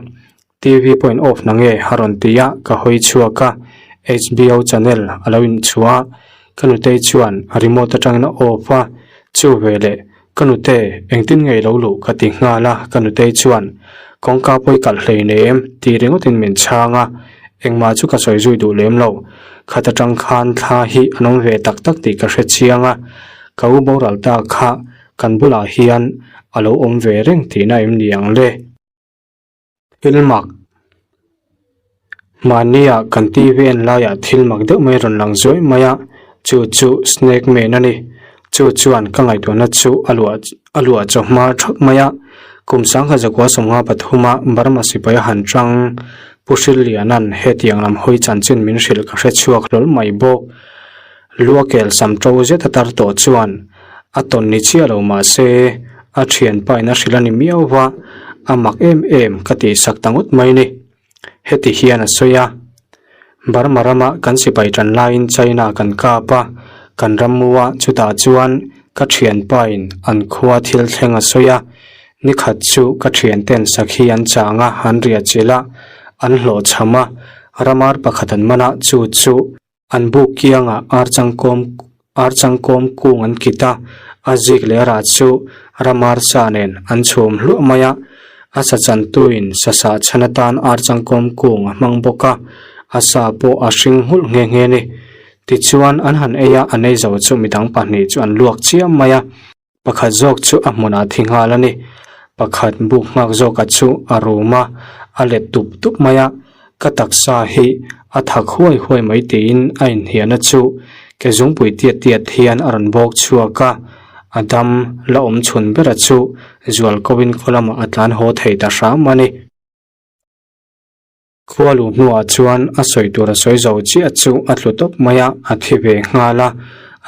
TV pawh in off na nge a rawn ti a, ka hawi chhuak a, HBO channel a lo inchhuah a, ka nutei chuan a remote atangin a off a, chu veleh ka nute engtin nge i lo luh ka ti nghal a, ka nutei chuan kawngka pawh i kalh hlei nem tih ringawtin min chhang a, engmah chu ka sawi zui duh lem lo, khat atang khan thla hi an awm ve tak tak tih ka hre chiang a, ka u boral ta kha kan bulah hian a lo awm ve reng tihna em ni ang le? Thil mak Mahnia kan TV en laiah thil mak deuh mai rawn lang zuai mai a, chu chu Snake Man a ni. Chu chuan ka ngaihtuahna chu a luah a luah chaw hma thap mai a, kum sangkhat zakua sawmnga pathuma Burma sipai a han chang Pu Hrilliana'n hetiang lam hawi chanchin min hrilh ka hre chhuak hlawl mai bawk. Lua kel sam to zet a tar tawh chuan a tawn ni chiah lo mah se a thianpa in a hrilh a ni miau va, a mak em em ka tih sak ta ngawt mai ni. Heti hian a sawi a, Burma rama kan sipai tan laiin China kan kap a, kan ram mu a, chutah chuan ka thianpa in an khua thil thleng a sawi a, nikhat chu ka thianten sakhi an chang a, an riah chilh a, an hlawhchham a, ramar pakhat an man a, chu chu An buk kiangah ar changkawm ar changkawm kung an kit a, a zik leh a rah chu ramar sa nen an chhum hluah mai a, a sa chantuin sa sah chhan atan ar changkawm kung a hmang bawk a, a sa pawh a hring nghulh nghe nghe a ni. Tichuan an han ei a, an ei zo chu midang pahnih chu an luak chiam mai a. Pakhat zawk chu a hmunah thi nghal a ni. Pakhat buk nghak zawka chu a rum a, a let tup tup mai a, ka taksa hi a thak huai huai mai tiin a inhniahna chu ke zungpui tiat tiat hian a rawn bawk chhuak a, a dam la awm chhun bera chu zualkawin khaw lamah a tlan haw thei ta hram a ni. Khua luh hnuah chuan a sawi tur a sawi zo chiah chu a tlu tawp mai a, a thi ve nghal a,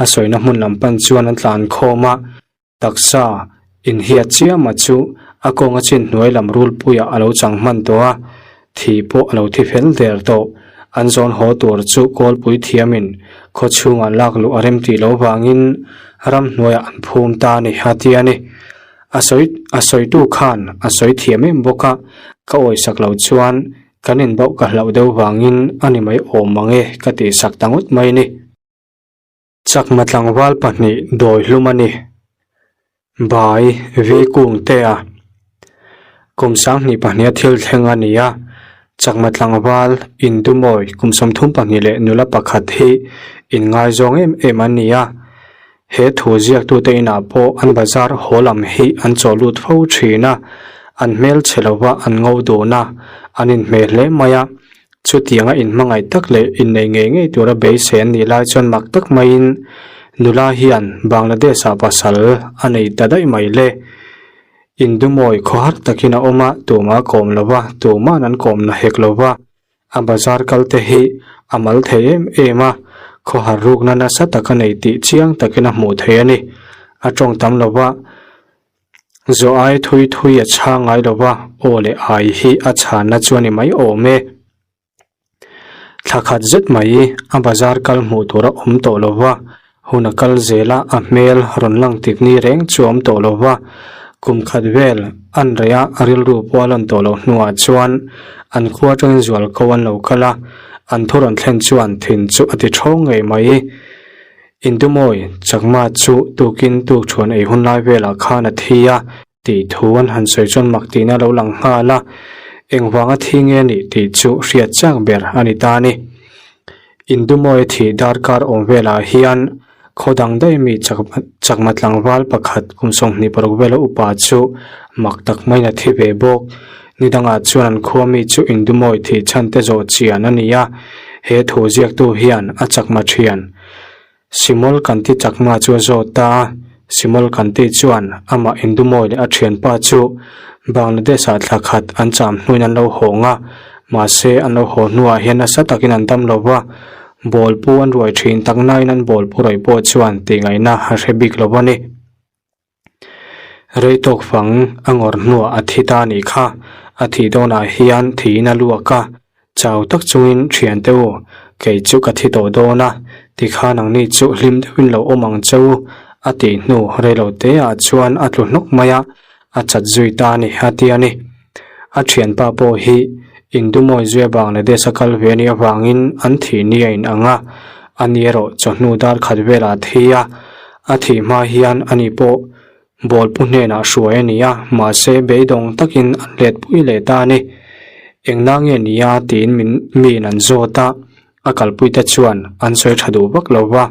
a sawina hmun lam pan chuan an tlan khawm a, taksa inhiat chiama chu a kawng a chin hnuai lam rulpuiah a lo chang hman tawh a, thi pawh a lo thi fel der tawh. An zawn haw tur chu kawlpui thiamin khaw chhungah lak luh a rem tih loh vangin ramhnuaiah an phum ta a ni, a ti a ni. A sawi a sawitu khan a sawi thiam em bawk a, ka awisak lo chuan kan inbauh ka hlauh deuh vangin a ni mai awm mang e ka tihsak ta ngawt mai ni. Chakma tlangval pahnih dawi hlum a ni. Bai Vi Kung te a kum sanghnih pahniha thil thleng a ni a, Chakma tlangval Indumawi kum 32 leh nula pakhat hi inngaizawng em em an ni a, He thu ziaktute inah pawh an bazar haw lam hi an chaw lut fo thin a, an hmel chhe lova an ngo dun a, an inhmeh hle mai a. Chutianga inhmangaih tak leh innei ngei ngei tura beisei an nih lai chuan mak tak maiin nula hian Bangladesh-ah pasal a nei ta daih mai le. Indumawi khawhar takin a awm a, tumah a kawm lova, tuma'n an kawmna hek lova. A bazar kal te hi a mal thei em em a, khawhar rukna nasa tak a nei tih chiang takin a hmuh thei a ni. A tawng tam lo va, zawh ai thui thui a chhang ngai lo va, aw leh ai hi a chhanna chu a ni mai awm e. Thla khat zet mai a bazar kal hmuh tur a awm tawh lo va, Hun a kal zel a, a hmel rawn lang tik ni reng chu a awm tawh lo va, kum khat vel an rei a, a rilru pawh a lan tawh loh hnuah chuan an khua atangin zualko an lo kal a, an thu rawn thlen chuan thin chu a ti thawng ngei mai. Indumawi Chakma chu tukin tukṭhuan ei hun lai velah khan a thi a tih thu an han sawi chuan mak tihna a lo lang nghal a, engvanga thi nge nih tih chu hriat chak ber a ni ta a ni. Indumawi thih darkar awm velah hian khaw dang daih mi chakma tlangval pakhat kum 26 vela upa chu mak tak maiin a thi ve bawk. Ni dangah chuan an khua mi chu Indumawi thih chhan te zawh chian a ni a, he thu ziaktu hian a chakma thian Simol Kanti Chakma chu a zawt a, Simol Kanti chuan amah Indumawi leh a thianpa chu Bangladesh-ah thla khat an cham hnuin an lo hawng a, mahse an lo haw hnuah hian nasa takin an dam lo va, bawlpu an ruai thin tak nain an bawlpu rawih pawh chuan tihngaihna a hre bik lo a ni. Rei tawk fang a ngawr hnuah a thi ta anih kha, a thih dawnah hian thiin a luak a, chau tak chungin thiante u, kei chu ka thi tawh dawn a, tikhan ang ni chu hlim deuhin lo awm ang che u, a tih hnu rei lo te ah chuan a tlu hnawk mai a, a chat zui ta a ni a ti a ni. A thianpa pawh hi. Indumawi zuia Bangladesh a kal ve anih avangin an thih ni a inang a, ani erawh chawhnu dar khat velah a thi a, a thih hma hian ani pawh Bawlpu hnenah hruai a ni a, mahse beidawng takin an let pui leh ta a ni. Engna nge ni a tiin min miin an zawt a, a kalpuite chuan an sawi tha duh vak lo va,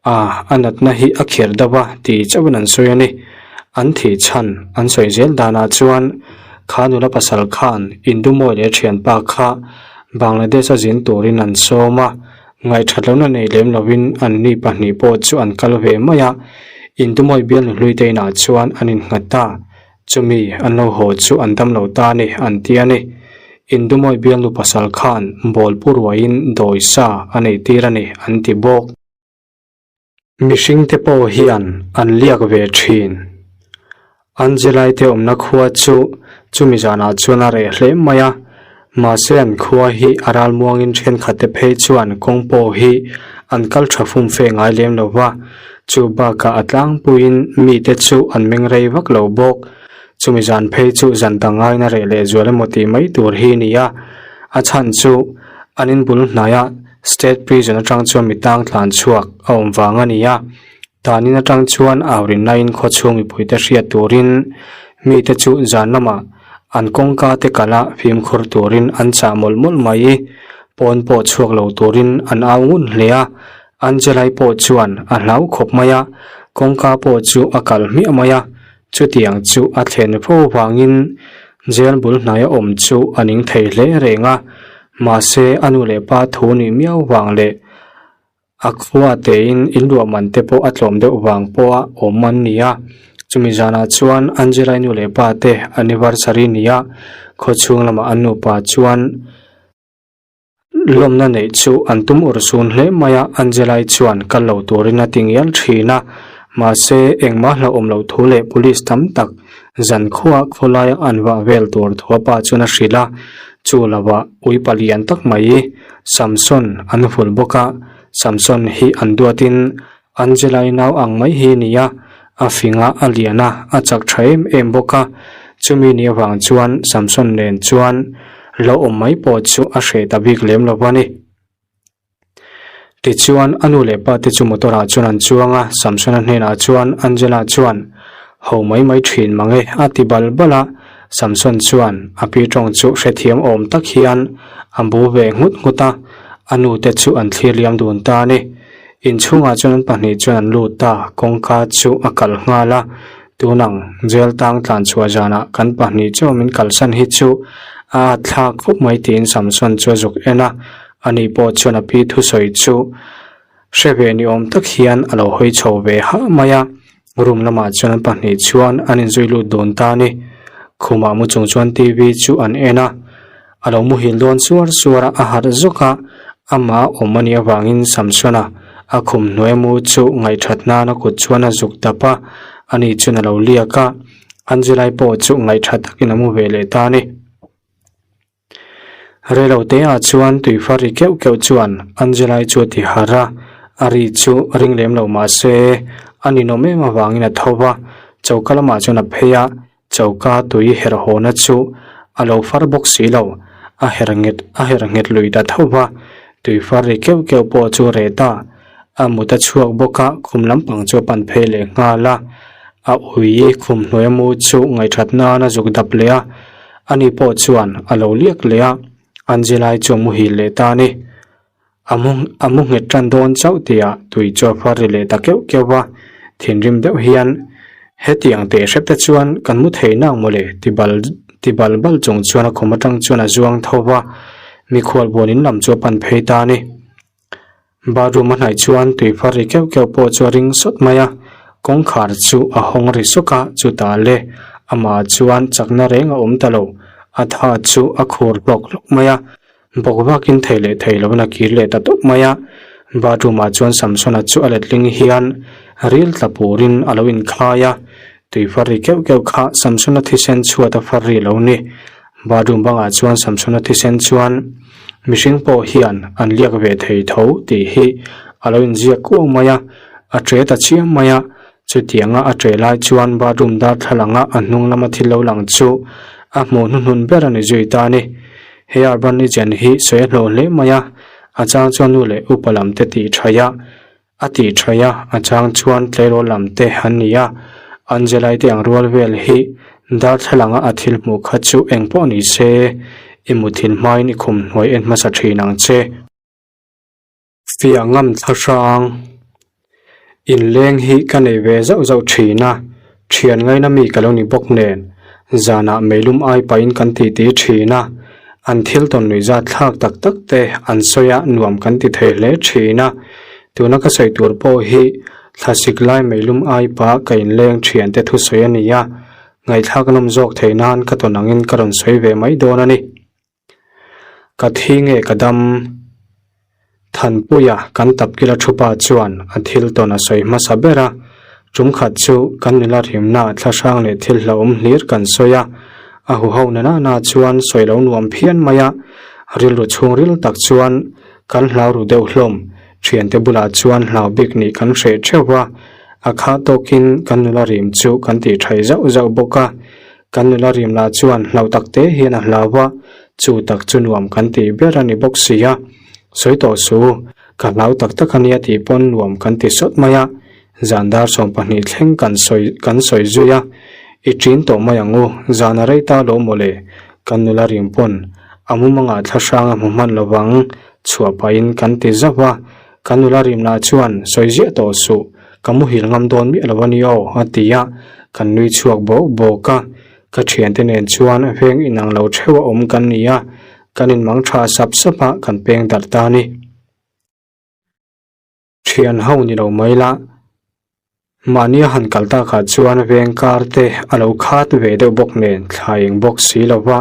a a natna hi a kher deuh a ti chauhin an sawi a ni. An thih chhan an sawi zel danah chuan kha nula pasal khan Indumawi leh thianpa kha Bangladesh a zin turin an sawm a, Ngaihthat lohna nei lem lovin anni pahnih pawh chu an kal ve mai a, Indumawi bialnu hluite inah chuan an innghat ta. Chumi an lo haw chu an dam lo ta a ni, an ti a ni. Indumawi bialnu pasal khan bawl pu ruaiin dawi sa a nei tir a ni, an ti bawk. Mihringte pawh hian an liak ve thin. Angelai te awmna khua chu chumi zanah chuan a reh hle mai a, mahse an khua hi a ralmuangin thenkhat te phei chuan kawng pawh hi an kal tha fum fe ngai lem lo va, chu bakah a tlangpuiin mite chu an meng rei vak lo bawk. Chumi zan phei chu zan dang ngaina reh leh zual emaw tih mai tur hi ni a, a chhan chu an inbul hnaia State Prison atang chuan mi tang tlan chhuak a awm vang a ni a. Tanin atang chuan au rinnain khawchhung mipuite hriat turin mite chu zan lamah an kawngka te kala fimkhur turin an chah mawlh mawlh mai. Pawn pawh chhuak lo turin an au ngun hle a, Angelai pawh chuan a hlau khawp mai a, kawngka pawh chu a kal hmiah mai a, chutiang chu a thlen fo vangin jail bul hnaia awm chu a ning thei hle reng a, mahse a nu leh pa thu nih miau vang leh A khua tein in ruah man te pawh a tlawm deuh vang pawha awm an ni a. Chumi zanah chuan Angelai nu leh pa te anniversary ni a, khawchhung lamah an nupa chuan lawmna neih chu an tum ur sun hle mai a, Angelai chuan kal lo turin a ti ngial thin a. Mahse, engmah hlauhawm loh thu leh police tam tak zankhua khawlaia an vah vel tur thu a pa chuan a hrilh a, chu lovah ui palian tak mai Samson an vul bawk a, Samson hi an duatin Angela-i nau ang mai hi a ni a, a fing a, a lian a, a chak tha em em bawk a, chumi ni avang chuan Samson nen chuan lo awm mai pawh chu a hreh ta bik lem lo a ni. Tichuan a nu leh pa te chu motor ah chuan an chuang a, Samson-a hnenah chuan Angela chuan Ho mai mai thin mang e a ti bal bal a, Samson chuan a pi tawng chu hrethiam awm tak hian a bu ve nghut nghut a, a nu te chu an thlir liam dun ta a ni. Inchhungah chuan an pahnih chuan an lut ta, kawngka chu a kal nghal a, tunang jail tang tlan chhuah zanah kan pahnih chaw min kalsan hi chu a at thlak khawp mai tiin Samson chu a zuk en a, ani pawh chuan a pi thusawi chu Hre ve ni awm tak hian a lo hawi chho ve hah mai a, room lamah chuan an pahnih chuan an inzui lut dun ta a ni. Khumah mu chung chuan T_V chu an en a, a lo muhil dawn suar suar a, a harh zawk a, amah a awm a nih avangin Samsona a khum hnuai mu chu ngaihthat nan a kut chuan a zuk dap a, ani chuan a lo liak a, Angelai pawh chu ngaihthat takin a mu ve leh ta a ni. Reilo te ah chuan tui far ri keuh keuh chuan Angelai chu a ti harh a, a ri chu ring lem lo mah se a ninawm em avangin a tho va, choka lamah chuan a phei a, choka tui herh hawna chu a lo far bawk si lo, a herh nghet a herh nghet lui ta tho va, tui far ri keuh keuh pawh chu a reh ta. A mut a chhuak bawk a, khum lampang chu a pan phei leh nghal a, a ui khum hnuai mu chu ngaihthat nan a zuk dap leh a, ani pawh chuan a lo liak leh a, Angelai chu a muhil leh ta a ni. A mu a mu nghet tan dawn chauh tihah tui chu a far ri leh ta keuh keuh va, thinrim deuh hian hetiang teh hrep te chuan kan mu thei nang mawle ti bal ti bal bal chung chuan a khum atang chuan a zuang tho va, mikhual buan in lam chu a pan phei ta a ni. Bathroom a hnaih chuan tui far ri keuh keuh pawh chu a ring sawt mai a, kawngkhar chu a hawng ri sawk a, chutah le amah chuan chakna reng a awm ta lo, a tha chu a khur hlawk hlawk mai a, bawk vakin thei leh thei lovin a kir leh ta tawp mai a, bathroom ah chuan Samsona chu a letling hian ril tla purin a lo inkhai a, tui far ri keuh keuh kha Samsona thisen chhuat a far ri lo ni. Bathroom bangah chuan Samsona thisen chuan mihring pawh hian an liak ve thei tho tih hi a lo inziak kuau mai a, a ṭe ta chiam mai a. Chutianga a ṭe lai chuan bathroom darthlalanga a hnung lama thil lo lang chu a hmuh hnuhnun ber a ni zui ta a ni. He urban legend hi sawi a hlawh hle mai a, a chang chuan nu leh upa lam te tih thaih a, a tih thaih a, a chang chuan tleirawl lam te an ni a. Angela-i te ang rual vel hi darthlalang a a thil hmuh kha chu eng pawh ni se, i muthilh hmain i khum hnuai en hmasa thin ang che. Fiah ngam thla hrang. Inleng hi ka nei ve zauh zauh thin a, thian ngaina mi ka lo ni bawk nen, zanah meilum ai pahin kan titi thin a, an thil tawn nuih zat thlak tak tak te an sawi a nuam kan ti thei hle thin a, tuna ka sawi tur pawh hi thlasik lai meilum ai pah ka inleng thian te thusawi a ni a, ngaihthlak nawm zawk theih nan ka tawn angin ka rawn sawi ve mai dawn a ni. Ka thi nge ka dam? Thanpuia kan tapkila thupa chuan a thil tawn a sawi hmasa ber a, tum khat chu kan nula rimna thlahrang leh thil hlauhawm hlir kan sawi a, a huho na nana chuan sawi lo nuam phian mai a, rilru chhungril tak chuan kan hlau ru deuh hlawm, thiante bulah chuan hlau bik nih kan hreh theuh a, a khah tawkin kan nula rim chu kan tih thaih zauh zauh bawk a. Kan nula rim lah chuan hlauh tak te hian a hlau a, chu tak chu nuam kan tih ber a ni bawk si a. Sawi tawh su, ka hlau tak tak a nia tih pawn nuam kan ti sawt mai a, zan dar 12 thleng kan sawi kan sawi zui a. I ṭin tawh mai ang u, zan a rei ta lo maw le, kan nula rim pawn a mumangah thla hrang a hmu hman lo vang, chhuah pahin kan ti zauh a. Kan nula rim lah chuan sawi ziah tawh suh, ka muhil ngam dawn miah lo a ni aw, a ti a, kan nui chhuak bawk bawk a. Ka thiante nen chuan veng inang lo theuh a awm kan ni a, kan inmang tha sap sap a, kan peng darh ta a ni. Thian ho ni lo mai la. Mahnia han kal takah chuan veng kar te a lo khat ve deuh bawk nen thla eng bawk si lo va,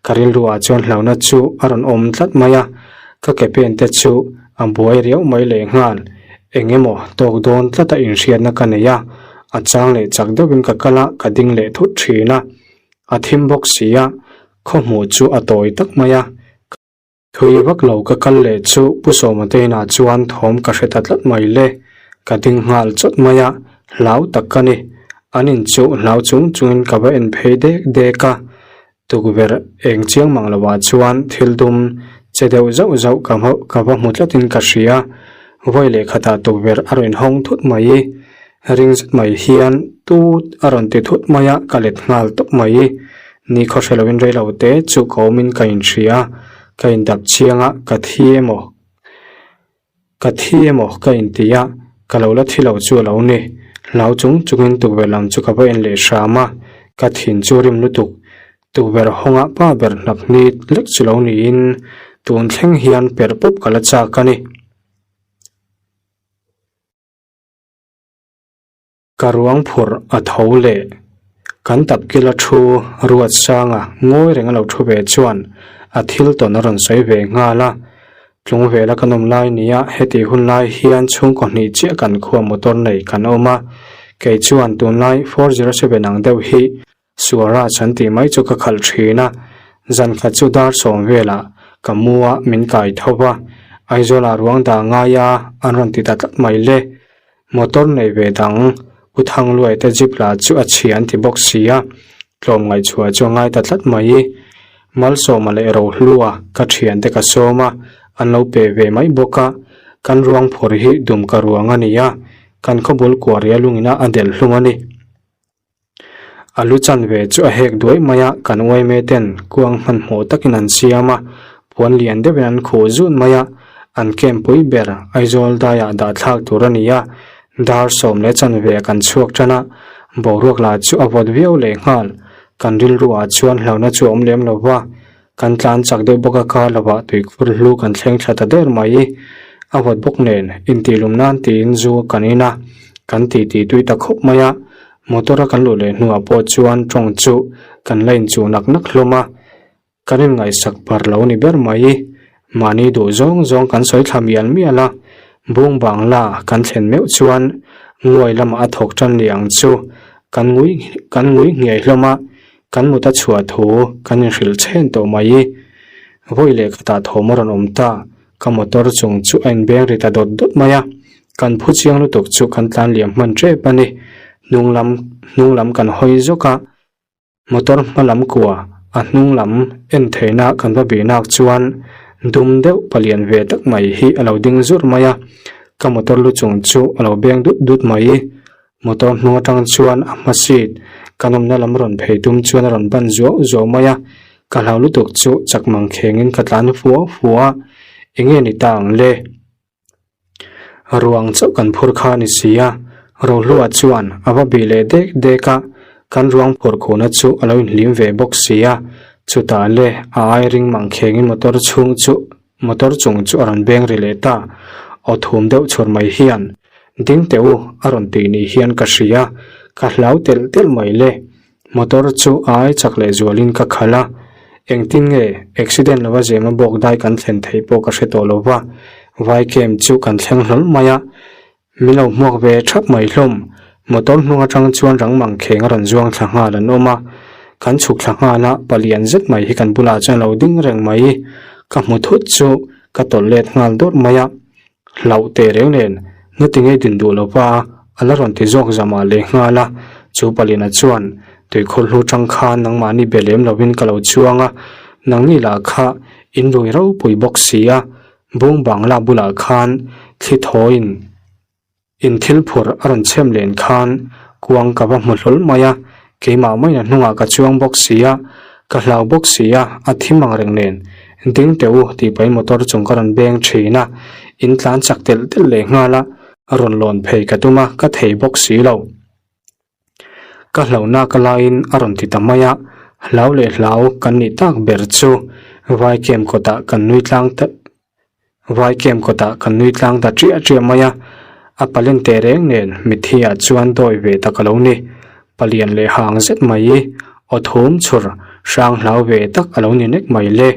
ka rilruah chuan hlauhna chu a rawn awm tlat mai a, ka ke pen te chu a buai riau mai leh nghal. Eng emaw tawk dawn tlata inhriatna ka nei a, a chang leh chak deuhin ka kal a, ka ding leh thut thin a. A thim bawk si a, khawhmuh chu a tawi tak mai a. Thui vak lo ka kal leh chu Pu Sawma te inah chuan thawm ka hre ta tlat mai le. Ka ding nghal chawt mai a, hlau tak ka ni. An in chu hlau chung chungin ka va en phei dek dek a. Tukverh eng chiang mang lovah chuan thil dum che deuh zauh zauh ka ka va hmu tlatin ka hria. Vawi leh khatah tukverh a rawn hawng thut mai. Ring zet mai hian tut a rawn ti thut mai a, ka let nghal tawp mai. Ni khaw hre loin rei lo te chu ka awmin ka inhria, ka indap chiang a, ka thi emaw, ka thi emaw ka inti a, ka lo la thi lo chu a lo ni. Hlau chung chungin tukverh lam chu ka va en leh hram a, ka thin chu rim lutuk. Tukverh hawngah pa ber hnap ni lek chu lo niin tun thleng hian perh pawp ka la chak a ni. Ka ruang phurh a tho leh. Kan tapkila thu Ruatsanga ngawi reng a lo thu ve chuan a thil tawn a rawn sawi ve nghal a. Tlung vela kan awm lai nia hetih hun lai hian chhungkaw hnih chiah kan khua motor nei kan awm a. Kei chuan tunlai 407 ang deuh hi Suaraj an tih mai chu ka khalh thin a, zan khat chu dar sawm velah ka mu a min kai tho va, Aizawlah ruang dah ngai a an rawn ti ta tlat mai le. Motor nei ve dang U Thangluai te jeep lah chu a chhia an ti bawk si a, tlawm ngaihchhuah chu a ngai ta tlat mai. Malsawma leh Rohlua ka thiante ka sawm a, an lo pe ve mai bawk a, kan ruang phur hi dumka ruang a ni a, kan khawbul kuaria lungin a a delh hlum a ni. A lu chanve chu a hek duai mai a, kan uaime ten kuang hmanhmawh takin an siam a, puan lian deuhin an khuh zut mai a, an camp pui ber Aizawl daiah dah thlak tur a ni a, dar 10 chanve ah kan chhuak tan a, boruak lah chu a vawt viau leh nghal, kan rilru ah chuan hlauhna chu a awm lem lo va, kan tlan chak deuh bawk a kar lovah tuikhur hlu kan thleng thla ta der mai, a vawt bawk nen intihlum nan tiin zu kan in a, kan titi tui ta khawp mai a. Motor a kan luh leh hnuah pawh chuan tawng chu kan la inchuh nak nak hlawm a, kan inngaihsak bar lo ni ber mai. Mahni duh zawng zawng kan sawi thla mial mial a, bung bangla kan thlen meuh chuan nguai lamah a thawk tan leh ang chu kan ngui kan ngui nghiai hlawm a, kan mut a chhuah thu kan inhrilh chhen tawh mai. Vawi leh khatah thawm a rawn awm ta. Ka motor chung chu a inbeng ri ta dawt dawt mai a, kan phu chiang lutuk chu kan tlan liam hman tep a ni. Hnung lam hnung lam kan hawi zawk a, motor hma lam kua A hnung lam en theihna kan va bih nak chuan dum deuh palian ve tak mai hi a lo ding zur mai a, ka motor lu chung chu a lo beng dut dut mai. Motor hnung atang chuan a hma seat kan awmna lam rawn phei tum chuan a rawn ban zuau zuau mai a, ka hlau lutuk chu chak mang khengin ka tlan fua fua a, enge ni ta ang le? Ruang chauh kan phur kha a ni si a, Rohlua chuan a va bih leh dek dek a, kan ruang phurh khuhna chu a lo inhlim ve bawk si a, chutah le a ai ring mang khengin motor chhung chu motor chung chu a rawn beng ri leh ta, aw thum deuh chhur mai hian ding teh u a rawn tih ni hian ka hria, ka hlau telh telh mai le. Motor chu a ai chak leh zualin ka khalh a, engtin nge accident lova zema bawk dai kan thlen theih pawh ka hre tawh lo va, vai camp chu kan thleng hlawl mai a, min lo hmuak ve thap mai hlawm. Motor hnung atang chuan rang mang kheng a rawn zuang thla nghal an awm a, kan chhuk thla nghal a, palian zet mai hi kan bulah chuan a lo ding reng mai, ka hmu thut chu ka tawlh let nghal dawrh mai a. Hlauh teh reng nen, ngati ngei din duh lo va, a la rawn ti zawk zamah leh nghal a. Chu Palina chuan, Tuikhur hlu tang khan nangmahni be lem lovin ka lo chuang a, nangni lah kha in lui ropui bawk si a, bung bangla bulah khan thli thawiin in thil phurh a rawn chhem len khan kuang ka va hmu hlawl mai a, keimah maina hnungah ka chuang bawk si a, ka hlau bawk si a, a thim ang reng nen. Ding teh u tih pahin motor chung ka rawn beng thin a, in tlan chak telh telh leh nghal a, rawn lawn phei ka tum a, ka thei bawk si lo. Ka hlauhna ka laiin a rawn ti ta mai a, hlau leh hlau kan nih tak ber chu vai camp kawtah kan nui tlang ta Vai camp kawtah kan nui tlang ta ṭiah ṭiah mai a, a palen teh reng nen mitthi ah chuan dawi ve tak a lo ni. Palian leh hang zet mai i aw thum chhur hrang hlau ve tak a lo ni nek mai le.